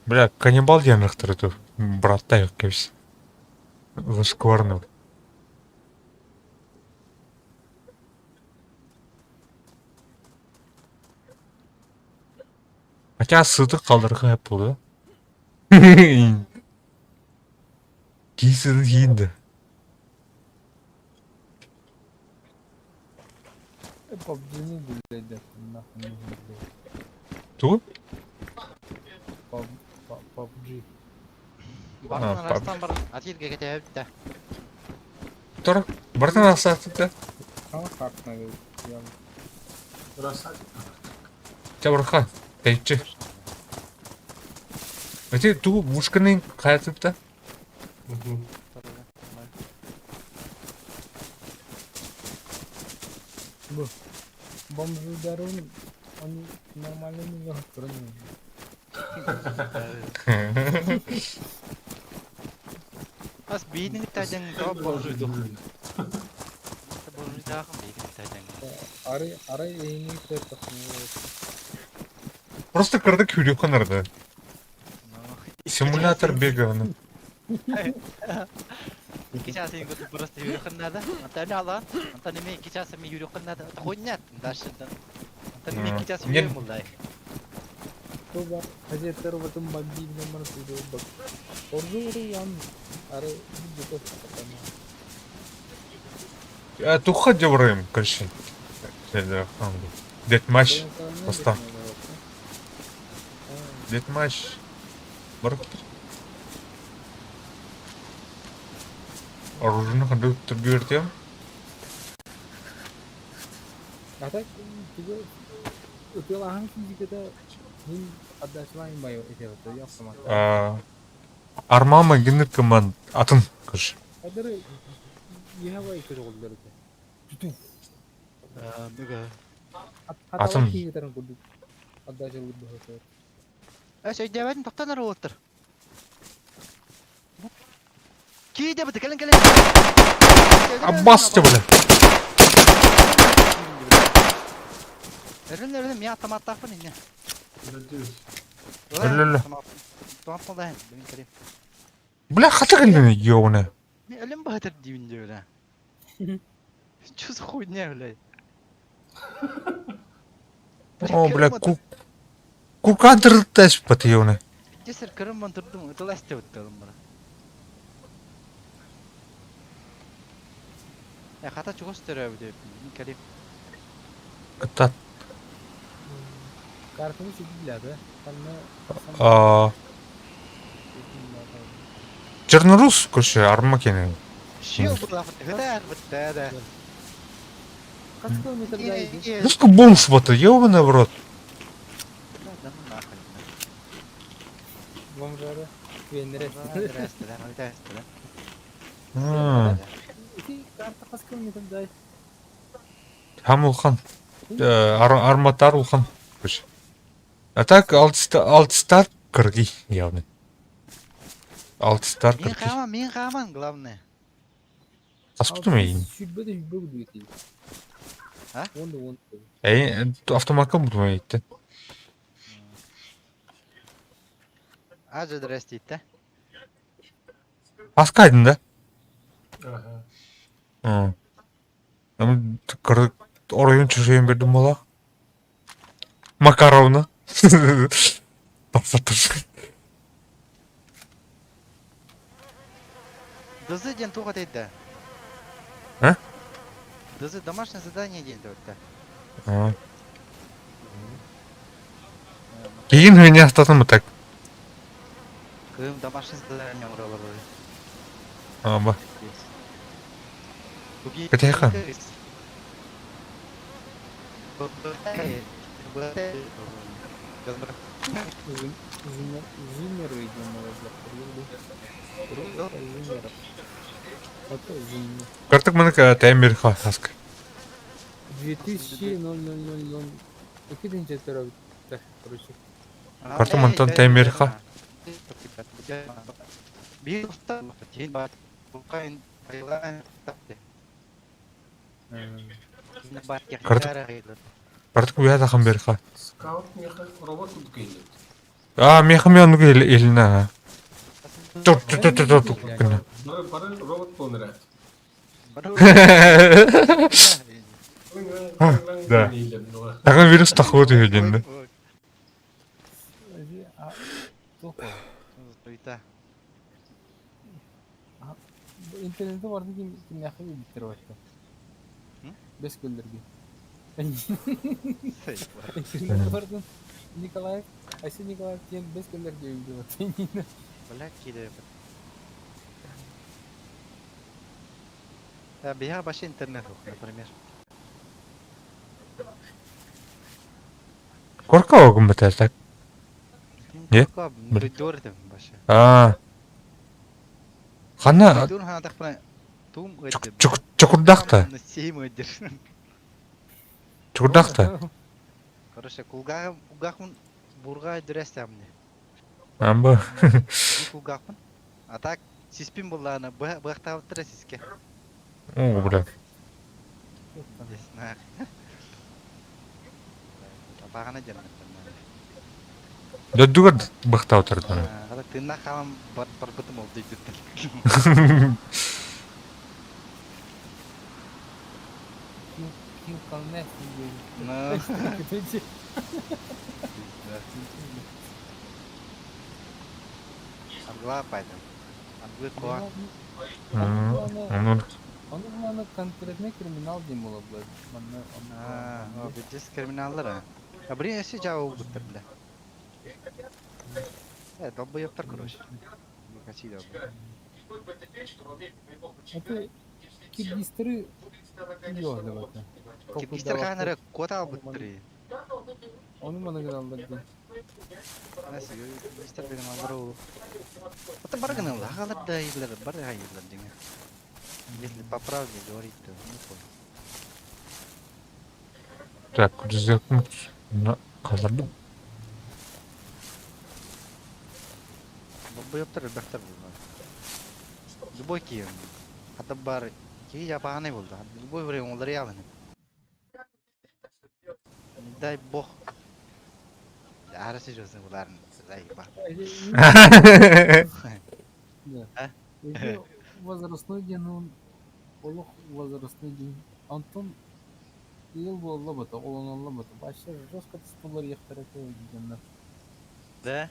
Бля, каннибал диэн ыхтыры браттай кэбис. Зашкварный. Хотя сытык қалдырға болды. Кисін кейінді. Ту? PUBG. Бартын арастан бар. Атилге кетебит Тұр, бартын арастан Чабырха, тәйтчі. Эти ту мушканы каятыпта? Бомжи дарун, они нормально не Ас биидин тажан то бомжуй дух. Бомжуй дахым биидин тажан. Арай арай эйни Просто кырды күрүп канарды. Симулятор бега. Икки чаас иһин просто юрюхын надо. Антон алан, Антон эми икки чаас эми юрюхын надо. Хуйня, дальше. Антон эми икки чаас Нет. юрюм булдай. Туба газеттер ватым бомбильный маршрут бак. Орду ары где-то Туха дебрым, короче. Дет матч. Поста. Дет матч. Барыктыр. Оружие кондуктор бюртем. А так тугу ытыалаһан физиката мин отдачалаан бай этебит автомат. Армама гинер команд атын короче. Кадыры еһабай көтөҕүллэр этэ. Туту. Быга. Атын. Атын киһитэрин курдук отдачалыыр быһыытыгар. Эс өйдөөбөтүн тоқтан ары Киде бит кэлэн кэлэн. Аббас те бля. Өрүн өрүн мия автоматтаахпын инне. Өлөдү. Өлөлө. Автомат болдайын, билин кэлин. Бля хата кэллини ёбана. Мен өлүм баһытыр диибин дии бля. Чё за хуйня, блядь? О, бля, ку кукадр тэс пат ёбана. Десер кырым турдум, ытыласты оттолум бара. Я хата чугас төрөбү деп, мин кэлим. Та Картаны сидилэр Ханна а Чернорус, короче, арма кене. Шил булафыт, хытар бытта да. Хас километрда иди. Русский бомж бата, ёбана в рот. Да ну нахуй. Бомжары. Венерес. Здрасте, да, здрасте, да. А, Ити карта хас километрда. Хам улхан. Арматар улхан. Короче. А так алтстар кырги явно. Алтстар Мин кырги. хааман, мин хааман, главное. Аспытым эйин. Сүрбө да сүрбө гүдү А? Он да он. Эйин автоматка бутум эйттен. Ажа здрасте, да. Аскайдын да? Аха. Ы. Кыр оройун чүрөйүн бердим бола. Макаровна. Тапсатыр. Дызы ден туға дейді. А? Дызы домашнее задание ден деп. А. Кейін меня остатым так. Кым домашнее задание уралар. А, ба. Катяха. Зумеры идем, Зумеров. Это зумер. Картык мыныка тәмир хаск. 2000 0000. Экидинче төрөбүт. Короче. Картык мантан тәмирха. Bir usta Картык уя тахан берха. Скаут меха робот курдук келет. А, мехам янук элина. Тур тур тур тур тур. Бары бары робот болнырат. Да. Тагын вирус тахуы дегенде. Интернетте бардын ким кимнәхи биттер башта. Бес көлдөргө. Интернетте бардын Николаев, Айсы Николаев тен бес көлдөргө үйдө. Блядь, киде. Я вообще интернет, например. Корка огын бітер так. Не? Дойдор дем башы. А. Хана Дойдор хана тақпына тум өйдір. чокурдакта. Сейм өйдір. Чокурдакта. Короче, кулгағым, кулгағым бурга өйдір әмне. Амба. Кулгағым. А так, сиспин булланы, бұқтабыттыра сиске. О, бля. Бағана жаман. Дөдүгөр быхта отырды. Ада тына халам бар барбытым ол дейді. Kill Connect диэн. Ну. Аргылаах пайтым. Аргылы куа. Ону Ону главное конкретный криминал диэн буола буолар. Манна Аа, о, криминаллар а. А блин, если жаа буттар бля. Э, долбоёбтар, короче. Качи долбоёб. Это киргизтары ёлдыбата. Киргизтер хаанары куота албыттары. Ону маны гыналлар дии. Насы, киргизтер деген аллар ол. Это бар гыналлар, хагалар да айылар, бар айылар деген. Если по правде говорить, то не понял. Так, рюкзактын қалдырдым. Долбоёбтар элбэхтэр буолла. Любой киһи. Хата бар киһи жапаанай буолла. Любой время олар ялын. Не дай бог. Ара серьезно буларын. Заеба. Да. Возрастной день он олох возрастной день. Антон ил буолла олон олла Вообще жестко стулар ехтар это Да?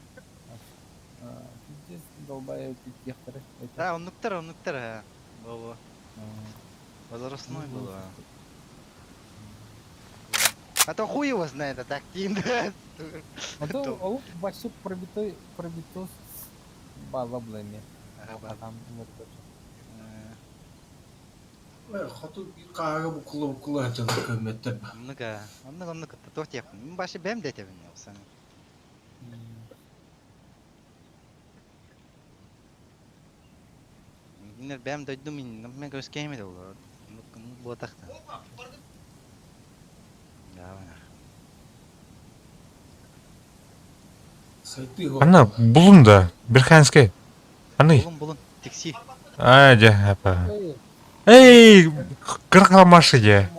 Пиздец долбаев ехтар. Да, оннуктар, оннуктар. Бобо. Возрастной было. А то хуй его знает, а так тим, да. А то ол вообще пробитой пробитос балаблами. Там Хоту каага букула букула жана көмөттөр. Оннука, оннук оннук туох диэхпин. Мин башы бэм дэтэбин сан. Кинилэр бэм дойдум мин мен көскэйме да болор. Оннук буотахта. Да, Сайты Ана булун да, Бирханский. Аны. Булун булун, тикси. А, дя, апа. Эй, кырка машы де.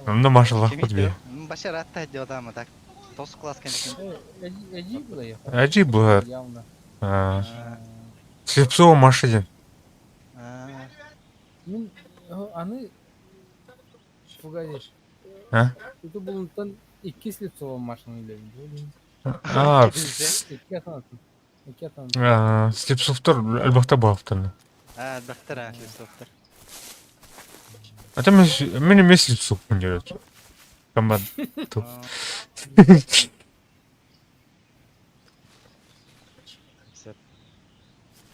Ну машаллах бит. Башы ратта диодама так. Тос класс кенсин. Эжи было я. Ажи было. Явно. Слепцова машы ден. Мин аны погоди. А? Это булунтан икки Слепцова машина илебин. А, Икки атан. Икки атан. Слепцовтар әлбәттә булаптыр. А, доктор, а, Слепцовтар. А там мен емес Слепцов деп. Команд.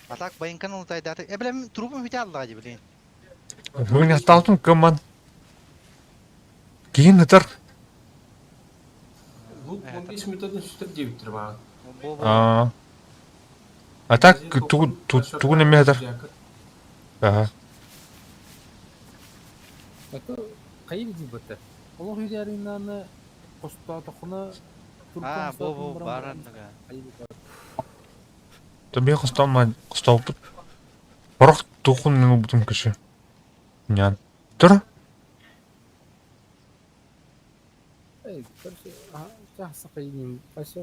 А так байынкан ол тайдаты. Э, билем, трубам бите алла ди, блин. Бүгін атталтым команд. Кейін ытар. Лут 15 минутадан сүтер девиттер баа. А. А так тугу тугу неме атар. Ага. Это кайыр ди бата. Олох үйдәриннаны костатыкны А, бу бу барандыга. Табе косталма косталып. Барак тухун мен бутум кеше. Нян. Тур. Эй, короче, чахсы кайын.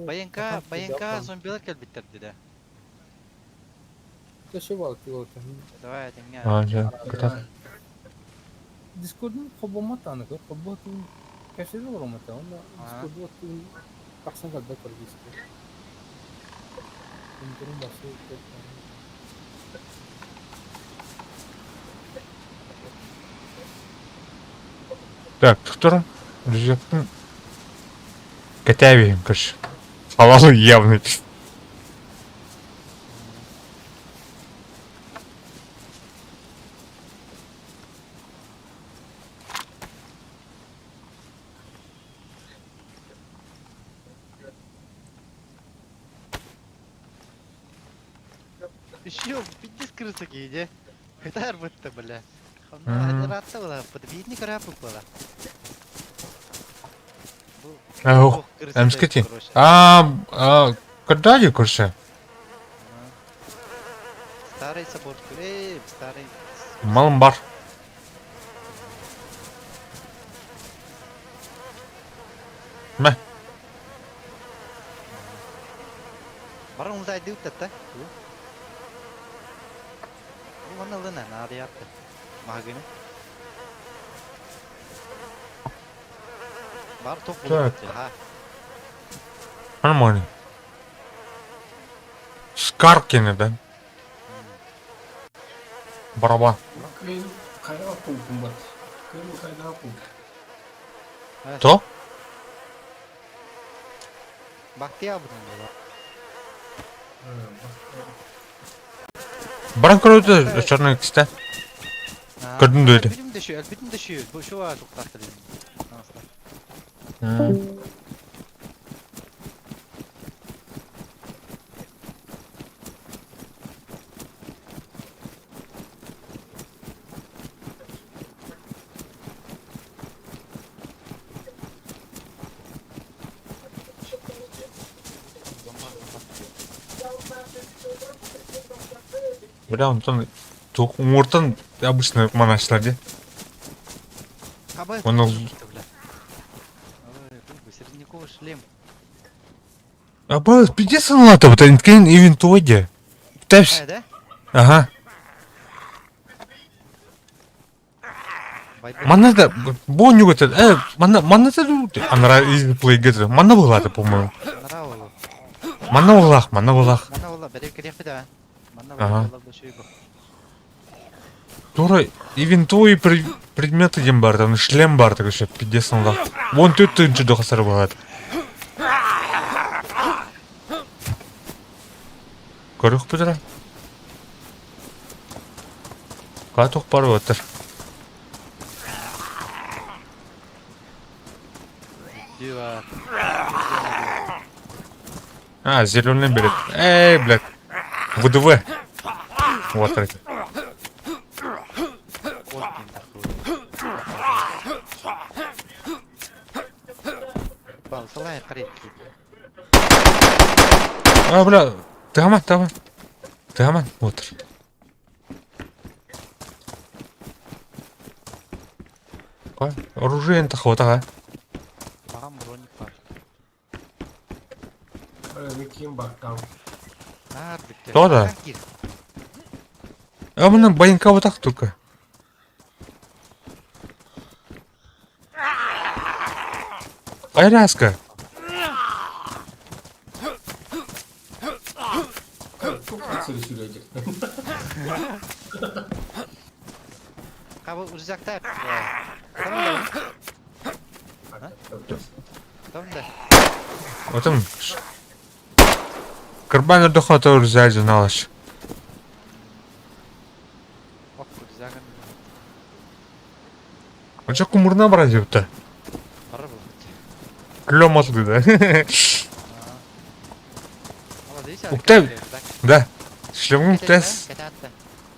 Баянка, баянка зомбилар келбиттер диде. Кеше бар тиголта. Давай, теңге. А, жа. Ката. Дискордун кобомат аныкы, коботун кеше бар омата. Онда Дискорду тахсан калда көр диско. Күндөрүн башы Так, тур. Рюкзактын Катабием, короче. Халал явный. Еще пиздец крыса киде. Это арбытта, бля. Ратта была, подбитник рапы была. Ох, эмскети. А, а, когда я короче? Старый собор, эй, старый. Малым бар. Мә. Барың улдай дип та. Бу мана лына нады ятты. Магыны. Бар тоқ Так. булып ха. Нормально. Скаркины, да? Барабан. Кыйын хайа пулпум бат. Кыйын хайда пул. То? Бактия бұдан да. Баран көрөтө черный кисте. Көрдүм деді. Бүтүм дөшү, бүтүм дөшү. Бу шу ва туктатты дедим. Бля, онтон туох уҥуортан обычно маначлар дии. Хабай. Оны бля. Ой, бу средневековый шлем. Аба, пиздец ылата, вот энкен ивентоде. Тэпс. Э, да? Ага. Байбек. Манна да боню это, манна манна это анара из плейгет. Манна была это, по-моему. Нара ол. Манна булах, манна булах. Манна ола, бәреп керек бит, а. Манна Ага. ола бу шүй бу. Тура ивентовый предметы дем бар, там шлем бар, так еще пиздец ылах. Вон тут тынчы дохасар болады. Көрөх бітіра. Катух бар отыр. Дива. А, зеленый берет. Эй, блядь. ВДВ. Вот это. Кот дейм Бал, салай қарай. А, бля. Таман, таман. Таман, отыр. Ка, оружие тахвата, Маған броник бар. Кийин бактам. Нар бітті. То да. А мы баянка вот так только. Айраска. Çok сири сүрөйдик. Қабыл рюкзакта. Тамда. Тамда. Вот там. Карбан дохота урзази налаш. Ок, рюкзагын. А чё кумурна брать то Бар бұл. Клём отлы, да? Молодец. Уктай. Да. Шлем уктас.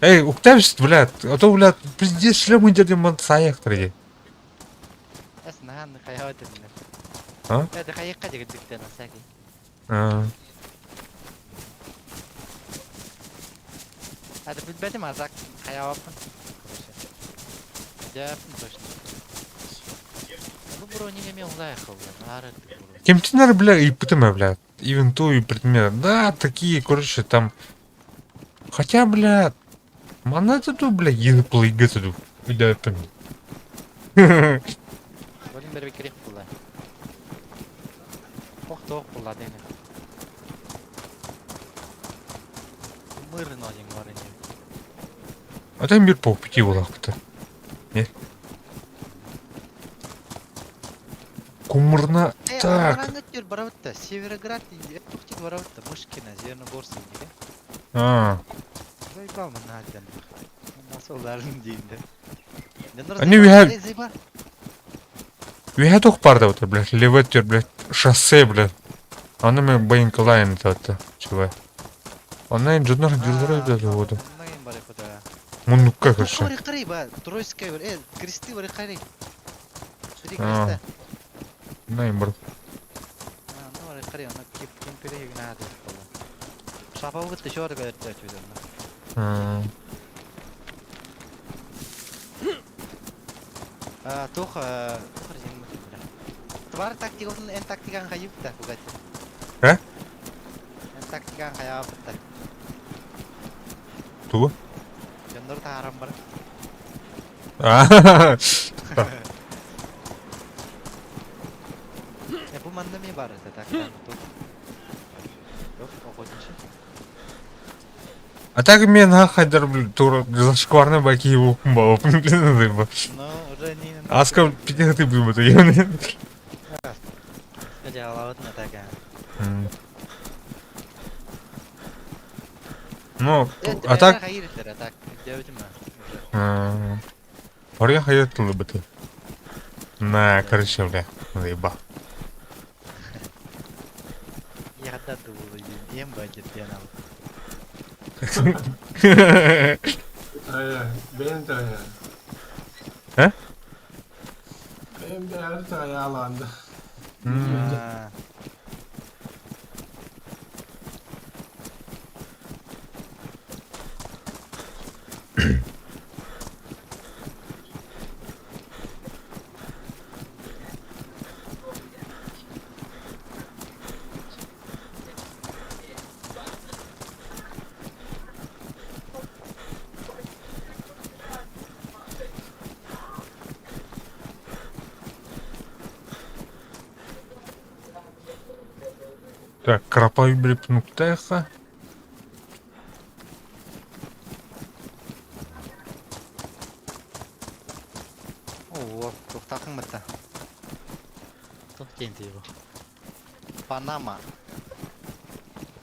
Эй, уктавс, блядь, а то, блядь, пиздец, шлем идет им саях траги. А? Это хайыққа деген жігіттен асаки. А, Это билбетим азак хаябаппын. Жаппын точно. Бу броник эме улайхыл, ары Кем-то, бля, и потом, бля, ивентую предмет. Да, такие, короче, там. Хотя, бля, манаты тут, бля, еды тут. Да, там. Болин бербек керек була. Ох, тоқ була дене. Мырын один бар эне. А там мир пол пяти было-то. Не. Кумырна. Так. Так. Барабытта, Североград, Тухтик барабытта, Мышкина, Зеленогорск диге. А. Заебал мен алдан. Насоларын дейін да. Они We had парда вот, блядь, леветер, блядь, шоссе, блядь. Аны мен баянкалайын это, чего. Она инженер дилдер, блядь, вот. Муннукка, короче. Қарай қарай ба, Тройская бар, кресты бар қарай. Три А. креста. На им, бро. А, ну бар қарай, ана кеп кемпере гына да. Шапа бітті, шор берді чөйден. А, тух, тух резин Бар тактика, эн тактикан хайып та, бугати. Э? Эн тактикан хайап та. Тугу? Жоннор таарам бар. А. Бу манна эмиэ баар этэ так там тут. Туох охотничий? А так мен хайдар тура зашкварный баки его блин. Ну, уже не... Аска пятихаты блин, это я. Дьаалабыт не так Ну, а так... А так, уже. Ория хайыр тылы быты. На, короче, бля, заебал. Я ем Бэйэм тайа. Э? Бэйэм бэйэм тайаалаанды. Так, кропай, блин, пнуктеха. Оо, туохтаахыҥ батта. Туох диэн бу? Панама.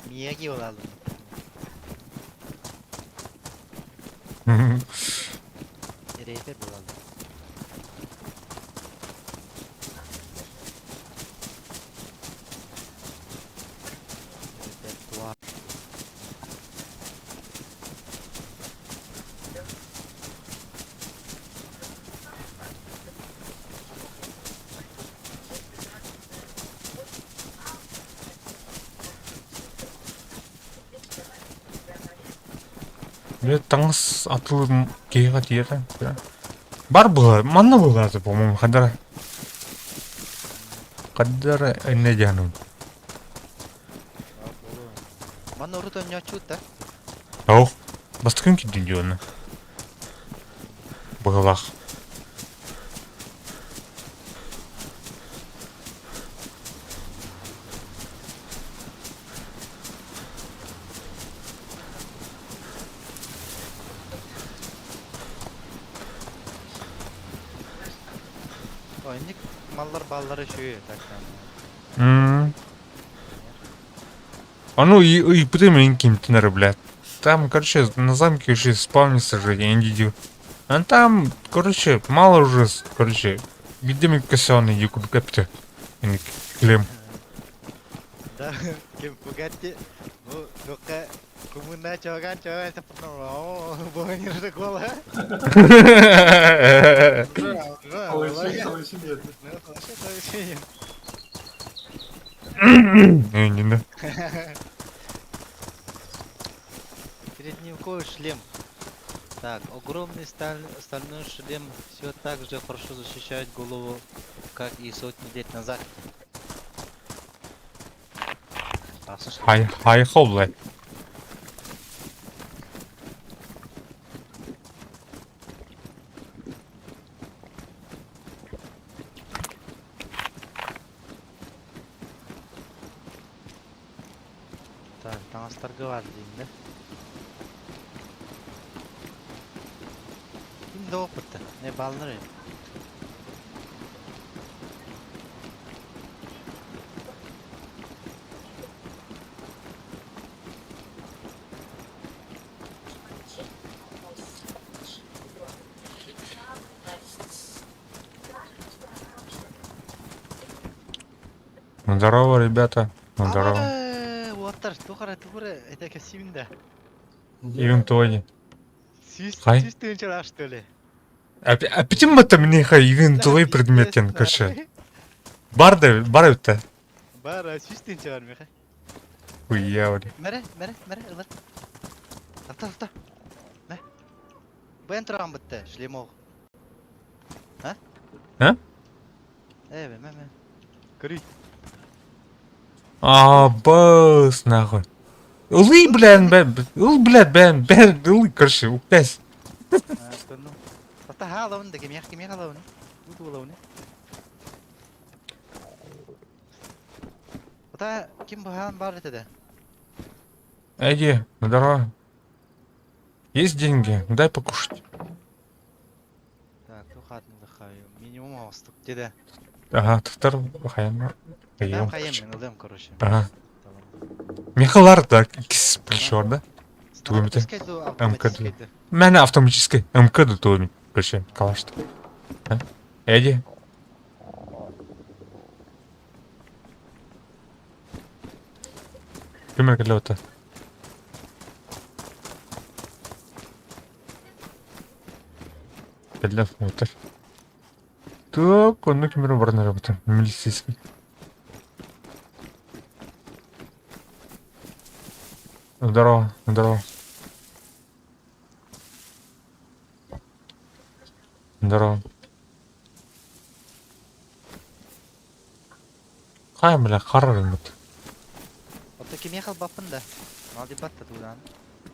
Мияги буолалым. Рейдер буолалым. Репертуар. Бля, таҥас атылым киһиэхэ тиийэрэ. Бар была, манна была, по-моему, хадара. Хадара инне дианум. Манна урут оонньооччубут да? Ох, бастакын киирдин дии онно. Быһылаах. Инник маллар бааллара үчүгэй так М. А ну и ыйпытым кимтинер, блядь. Там, короче, на замке еще спавнится же, я не видел. А там, короче, мало уже, короче, видимо, косяный якуб капте. Клем. Да, кем Бугатти, ну, только кумына чоган чоган сапноо, богонир гола. Алыши нет. Не, не, не. Средневековый шлем. Так, огромный стальной шлем все так же хорошо защищает голову, как и сотни лет назад. Хай, хай, блядь. Так, таҥастарга дейм да? Ким да опытта? Не балныр Здорово, ребята. Здорово. Уоттар, тухара, тухара, это касимда. Ивен Тони. Хай. Сүүс тыһыынча что ли? А почему это мне хай ивентовый предмет короче? Бар да, бар это. Бар, сүүс тыһыынча бар миэхэ. Хуя, бля. Мэрэ, мэрэ, мэрэ, ылар. Авто, авто. Мэ. Бен туран бытты, шлемог. А? А? Э, мэ, мэ. Көрүй. А, бас, нахуй. Ылый, блядь, бэн, ыл, блядь, бэн, бэн, ылый, короче, укпэс. Ата хаалабын да кимиэх кимиэх алабын. Бу туолабын. Ата ким быһаан баар этэ да? Эдди, здорово. Есть деньги? Дай покушать. Так, туох аатын ылыххай? Минимум оҕустук дедэ. Ага, тахтар хайан. Там хайым мен ылыам, короче. Ага. Михалар да, кис пришел, да? Тугумите. МК. Мене автоматически МК до тугумит. Короче, калашты. Эдди. Ким кэллэ Кэллэ смотр. Так, онно ким эрэ баран эрэ Милицейский. Здорово, здорово. Здорово. Хайа, бля, харарыммыт. Отто кимиэхэ ылбаппын да? Малдибат да туудаан.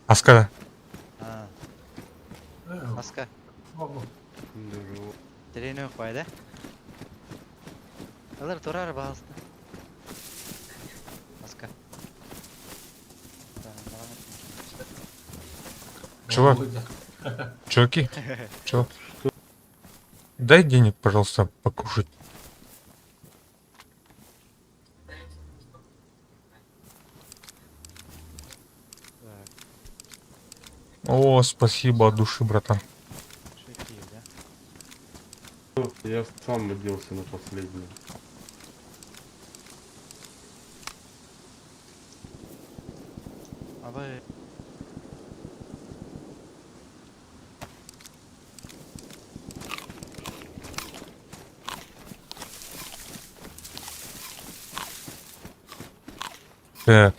Аска. Аа. Аска. Тренер да? Ылар турар баҕаста. Аска. Чувак. Чуваки. Чувак. Дай денег, пожалуйста, покушать. О, спасибо от души, братан. Я сам оделся на последний. Абай. Так.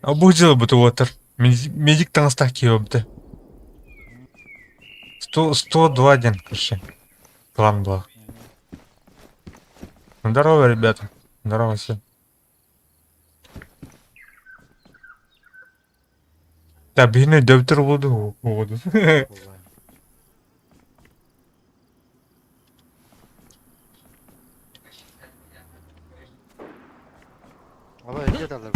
А бу дело бы ты Медик таҥастаах киһи 102 один, короче. План был. Здорово, ребята. Здорово все. Да, бины дөптөр буду. Буду. Абай өйдө далар.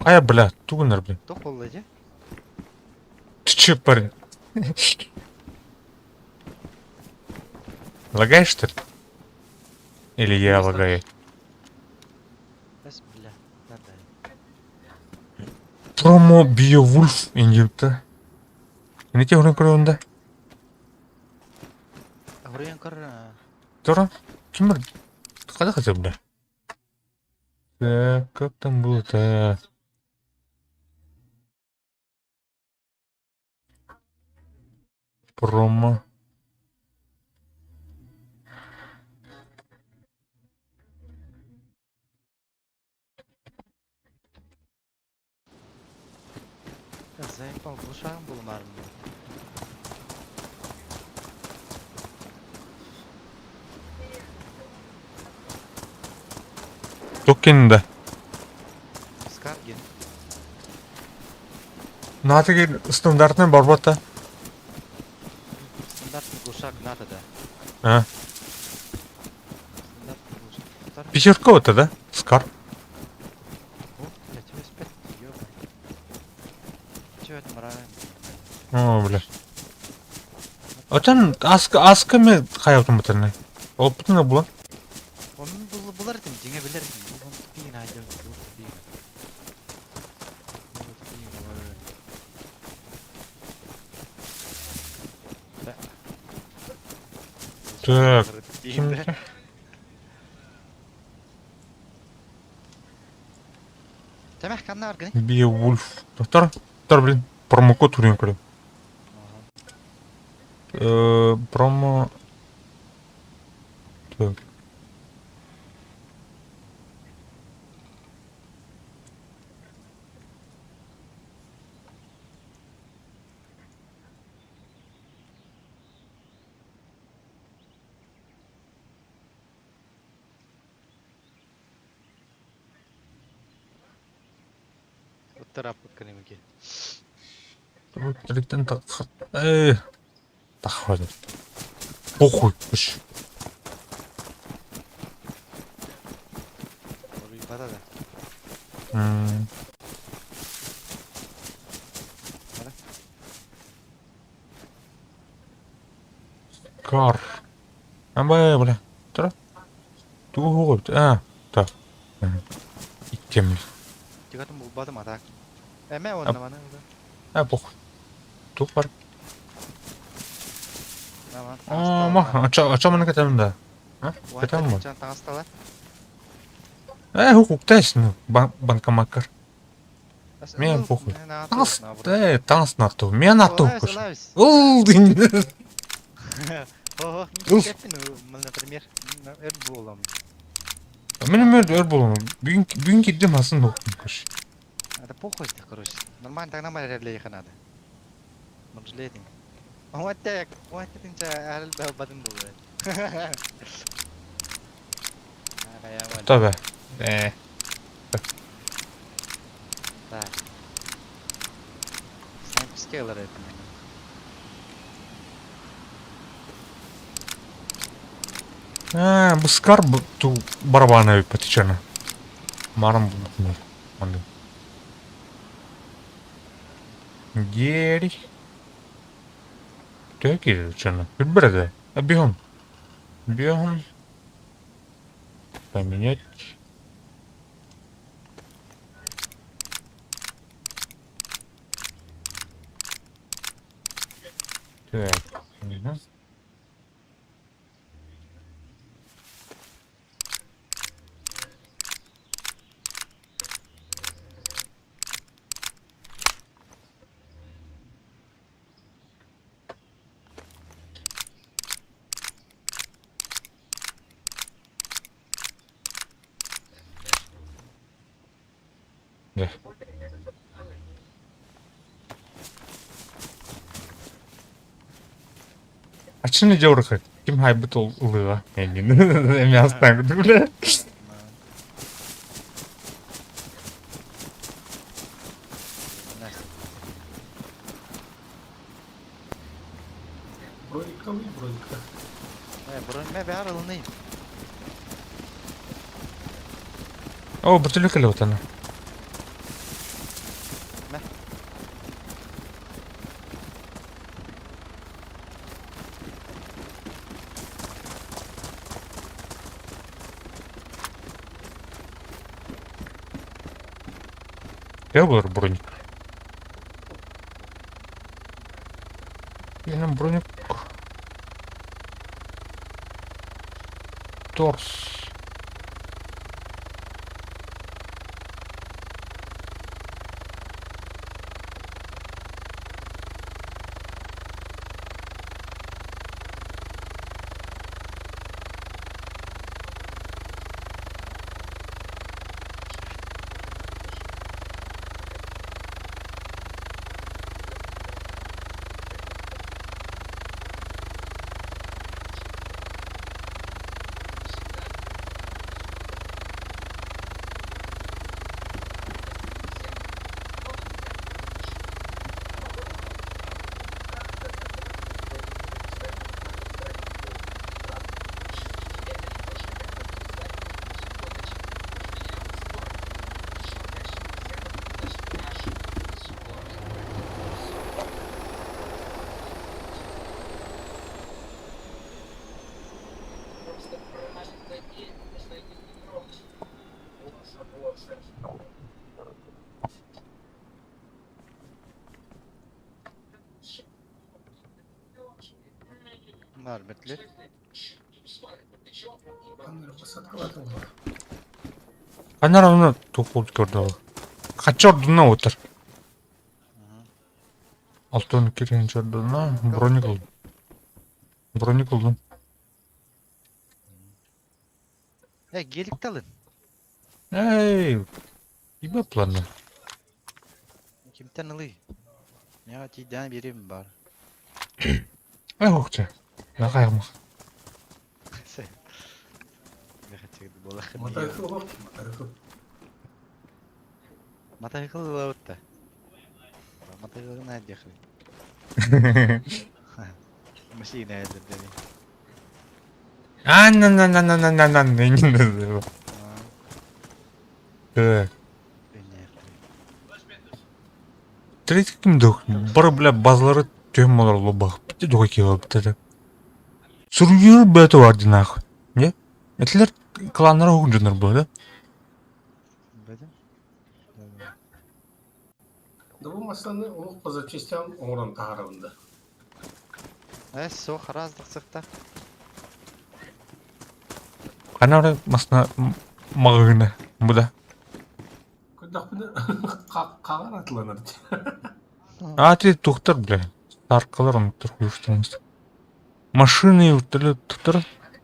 Ая, бля, тугунар, блин. Туох буолла дии? Ты че, парень? Лагаешь, что ли? Или я лагаю? Бэс бля. Да. Промо Биовульф индивта. Не те көрүндө. Хуруйан көр. Тора? Ким бар? Када хотя бля? Так, как там было-то? Промо. Заебал, глушагым булмарым. Токкенда. Скаргин. Натыгы стандартный барбата. Стандартный глушак надо, да. А. Стандартный глушак. Пятерка это, да? Скар. О, блядь, 85, ёбаный. Чё это морально? О, бля. Отан аска асками хаятым бутаны. Опытына була. Onun bul булар этим, дьиҥэ билэр этим. Бу тупиин айдым, бу тупиин. Бу тупиин, ой. Так, Ким? Тэмэх канна бар гыны? Биовульф. Доктор, доктор, блин, промокод урин көрө. Промо... Так. Таххады. Похуй, кыш. Уларыйбата да. Кар. Абай, бля. Тұра. Тугу қойыпты. А, так. Иккемли. Тигатын булбатым а так. Эмэ уонна маны ылда. А, похуй. Тух бар. А, ма, ача, ача маны кетемін да. А, кетемін ба? Таҥастала. Э, хукуктайсың, банкомаккар. Мен похуй. Таҥас, э, таҥас нарту. Мен атту. Ыл, дин. Ого, Ыл. например, өр буолам. Мен өмір өр болам. Бүгін бүгін киддим асын доктум короче. Это похуй, короче. Нормально так нормально реально надо. Моржлетин. Вот так, вот это арал бадын буолар. Tabi. Э. Так. Снайперские это. А, бускар ту барабаны потечена. Марам буду. Гери. Төки чена. Билбереде. Бегом. Бегом. Поменять. Так. Угу. Да. А че не дёргать? Ким хайбыт ол ылыга? Эми астан бля. Брониковый, броников. Бронь мэ баар ылынай. О, бутылка ли вот она? Мэ. Я был броник. Я нам броник. Торс. Бар бетлер. Анар оны тух болду көрдү. Качор дуна отыр. Алтын кирген чордуна броник кылдым. Броник кылдым. Э, гелик талын. Эй, иба планы. Кимтен ылый? Я тидан берем бар. Эй, охча. Накайма. Мотоцикл, мотоцикл. Мотоцикл лаутта. Мотоцикл на отдехали. Массыына элэрдэни. А на на на на на на на на Так. Третий ким дух? Бар бля базлары төм олар лобах. Бите духа киһи битэ. Суруйуур бөтө бар ди нахуй. Не? Этилер кланнара уһун дьоннор буо да? Бөтө. Да бу массаны олох по запчастям оҥорон таһаарабын да. Э, суох, араас тахсыахтаах. Хана ора масна маҕаһыына бу да. Көрдөхпүнэ хаҕар атыланар дии. А ти тухтар бля. Саркалар онтор хуйуштарымыз. Машины вертолет туттар.